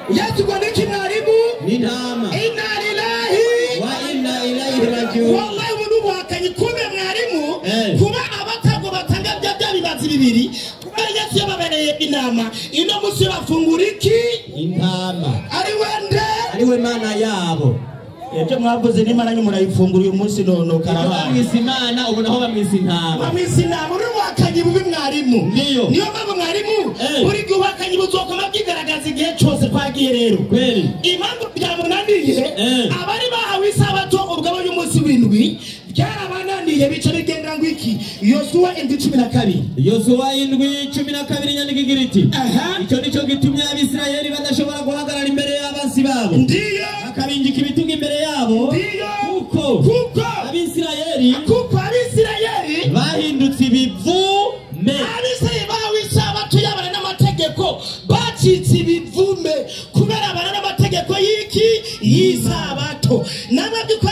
Yesu ngo niki mwarimu? Ni intama. Inna lillahi wa inna ilaihi rajiun. Wallahi ubu nubuhakanyi. Kumbe mwarimu kuba abatago batanga bya bibazi 2, kuba Yesu yababereye inama, ino musi bafungura iki? Intama. Ari wende? Ari we mana yabo. Ibyo mwavuze n'Imana nyuma murayifungura uyu munsi none karabaye. Bamwise Imana, ubu naho bamwise intama. Bamwise intama. Uri ubuhakanyi bubi mwarimu. Ndiyo. Niyo mpamvu mwarimu buri gihe ubuhakanyi buzokoma bwigaragaza igihe cyose twagiye rero. Kweli. Impamvu byamunaniye abari bahawe isabato ubwabo y'umunsi w'indwi byarabananiye bica bigendera ngo iki? Yosuwa 7:12. Yosuwa 7:12 inyandiko igira iti: Icyo nicyo gitumye Abisirayeli badashobora guhagarara imbere y'abansi babo. Ndiyo. Bakabinjika ibitugu imbere yabo. Ndiyo. Kuko Abisirayeli Abisirayeli bahawe isabato yabana n'amategeko, bacitse ibivume kubera abana n'amategeko y'iki? Y'isabato. Namwe by'uko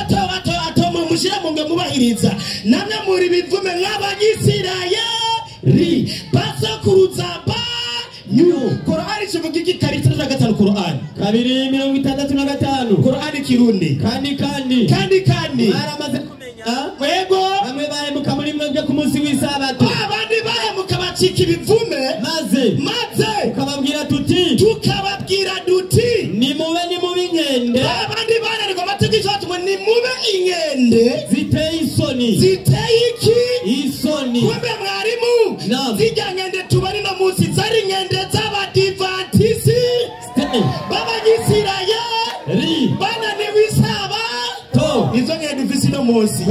mumushyira mu ngo mubahiriza, namwe muri bivume nk'abanyisirayeli basokuruza banyu. Korani kivuga iki? 2:65 Korani 2:65 Korani Kirundi. Kandi kandi kandi kandi baramaze kumenya mwego bamwe bahemuka muri mwebwe ku munsi w'isabato, abandi bahemuka bacika ibivume, maze tukababwira tuti nimube nimube inkende. Abandi bananirwa amategeko y'Isabato, nimube inkende ziteye isoni. Ziteye iki? Isoni. Kumbe mwarimu, zijya nkende tubari no munsi zari inkende z'abadivantisi b'abanyisirayeli bananiwe isabato. Izo nkende ufise ino munsi.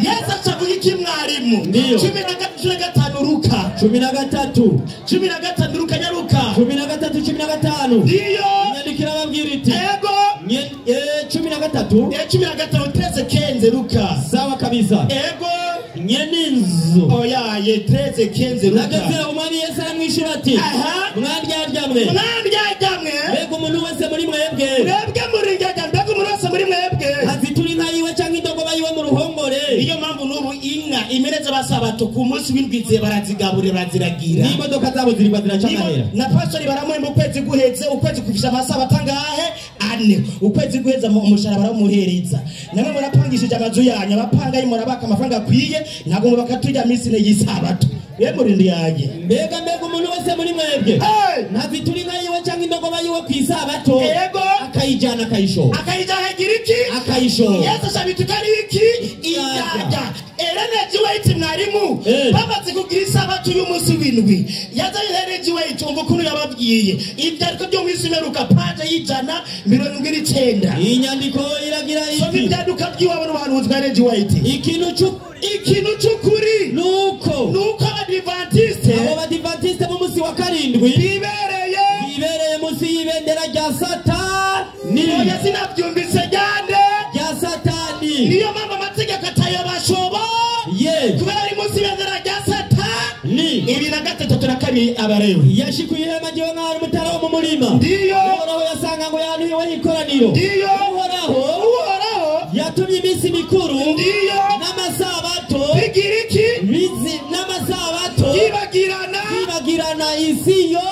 Yesu acavuga iki mwarimu? 15 Luka 13 15 Luka nyaruka 13 15. Ndiyo. Inyandiko irababwira iti ego 13 15 13:15 Luka. Sawa kabisa. Ego nyene inzu oya ye 13:15 Luka. Nageze umwami Yesu aramwishura ati mwandyarya mwe mbega umuntu wese muri mwebwe muri ndyarya mbega umuntu wese muri mwebwe azitura inka yiwe canke indogoba yiwe mu ruhongore. Niyo mpamvu n'ubu inka imereze abasabato ku munsi w'indwize barazigaburira baraziragira, n'imodoka zabo zirirwa ziraca amahera. Na pastori baramuhemba ukwezi guheze, ukwezi kufisha amasabato angahe? 4. Ukwezi guheza umushahara baramuhereza. Namwe murapangishije amazu yanyu, abapangayi murabaka amafaranga akwiye, ntabwo mubakaturya minsi ine y'isabato. Ye murindi yanjye. Mbega umuntu wese muri mwebwe ntazitura inka yiwe canke indogoba yiwe ku isabato, akayijana akayishora, akayijana agira iki? Akayishora. Yesu ashabituka ari iki? Iyajya. Ellen G. White mwarimu bamaze kugira isabato y'umunsi w'indwi, yazanye Ellen G. White umva ukuntu yababwiye ibyandiko byo mu isi imeruka paje y'179. Iyi nyandiko iragira iti ibyandiko by'iwabo n'ubuhanuzi bwa Ellen G. White. Ikintu cy'ukuri nuko abadivantiste, abo badivantiste b'umunsi wa 7 bibereye munsi y'ibendera rya Satani. Oya sinabyumvise ryande rya Satani. Niyo mpamvu amategeko atayabashoboye kubera ari munsi y'ibendera rya Satani. 2 na 3 Abalewi. Yashikuye ihema ryiwe nk'aho ari umutara wo mu murima. Ndiyo. Uhoraho yasanga ngo yanuhiwe ikoraniro. Ndiyo. Uhoraho yatumye iminsi mikuru. Ndiyo. N'amasabato bigira iki? N'amasabato yibagirana isi yo.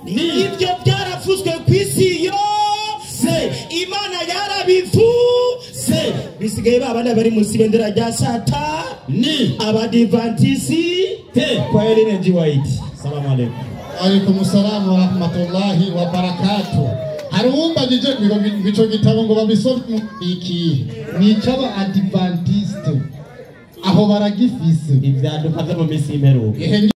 Ibyo byarafuzwe ku isi yose, Imana yarabivuze. Bisigaye babana bari munsi y'ibendera rya Satani, abadivantisi kwa Ellen G. White. Salamu alaikum. Alaikum salam wa rahmatullahi wa barakatuh. Hari uwumbajije ngo ico gitabo ngo babisome iki? Ni ic'aba Adventiste, aho baragifise ibyaduka byo mu minsi y'imperuka.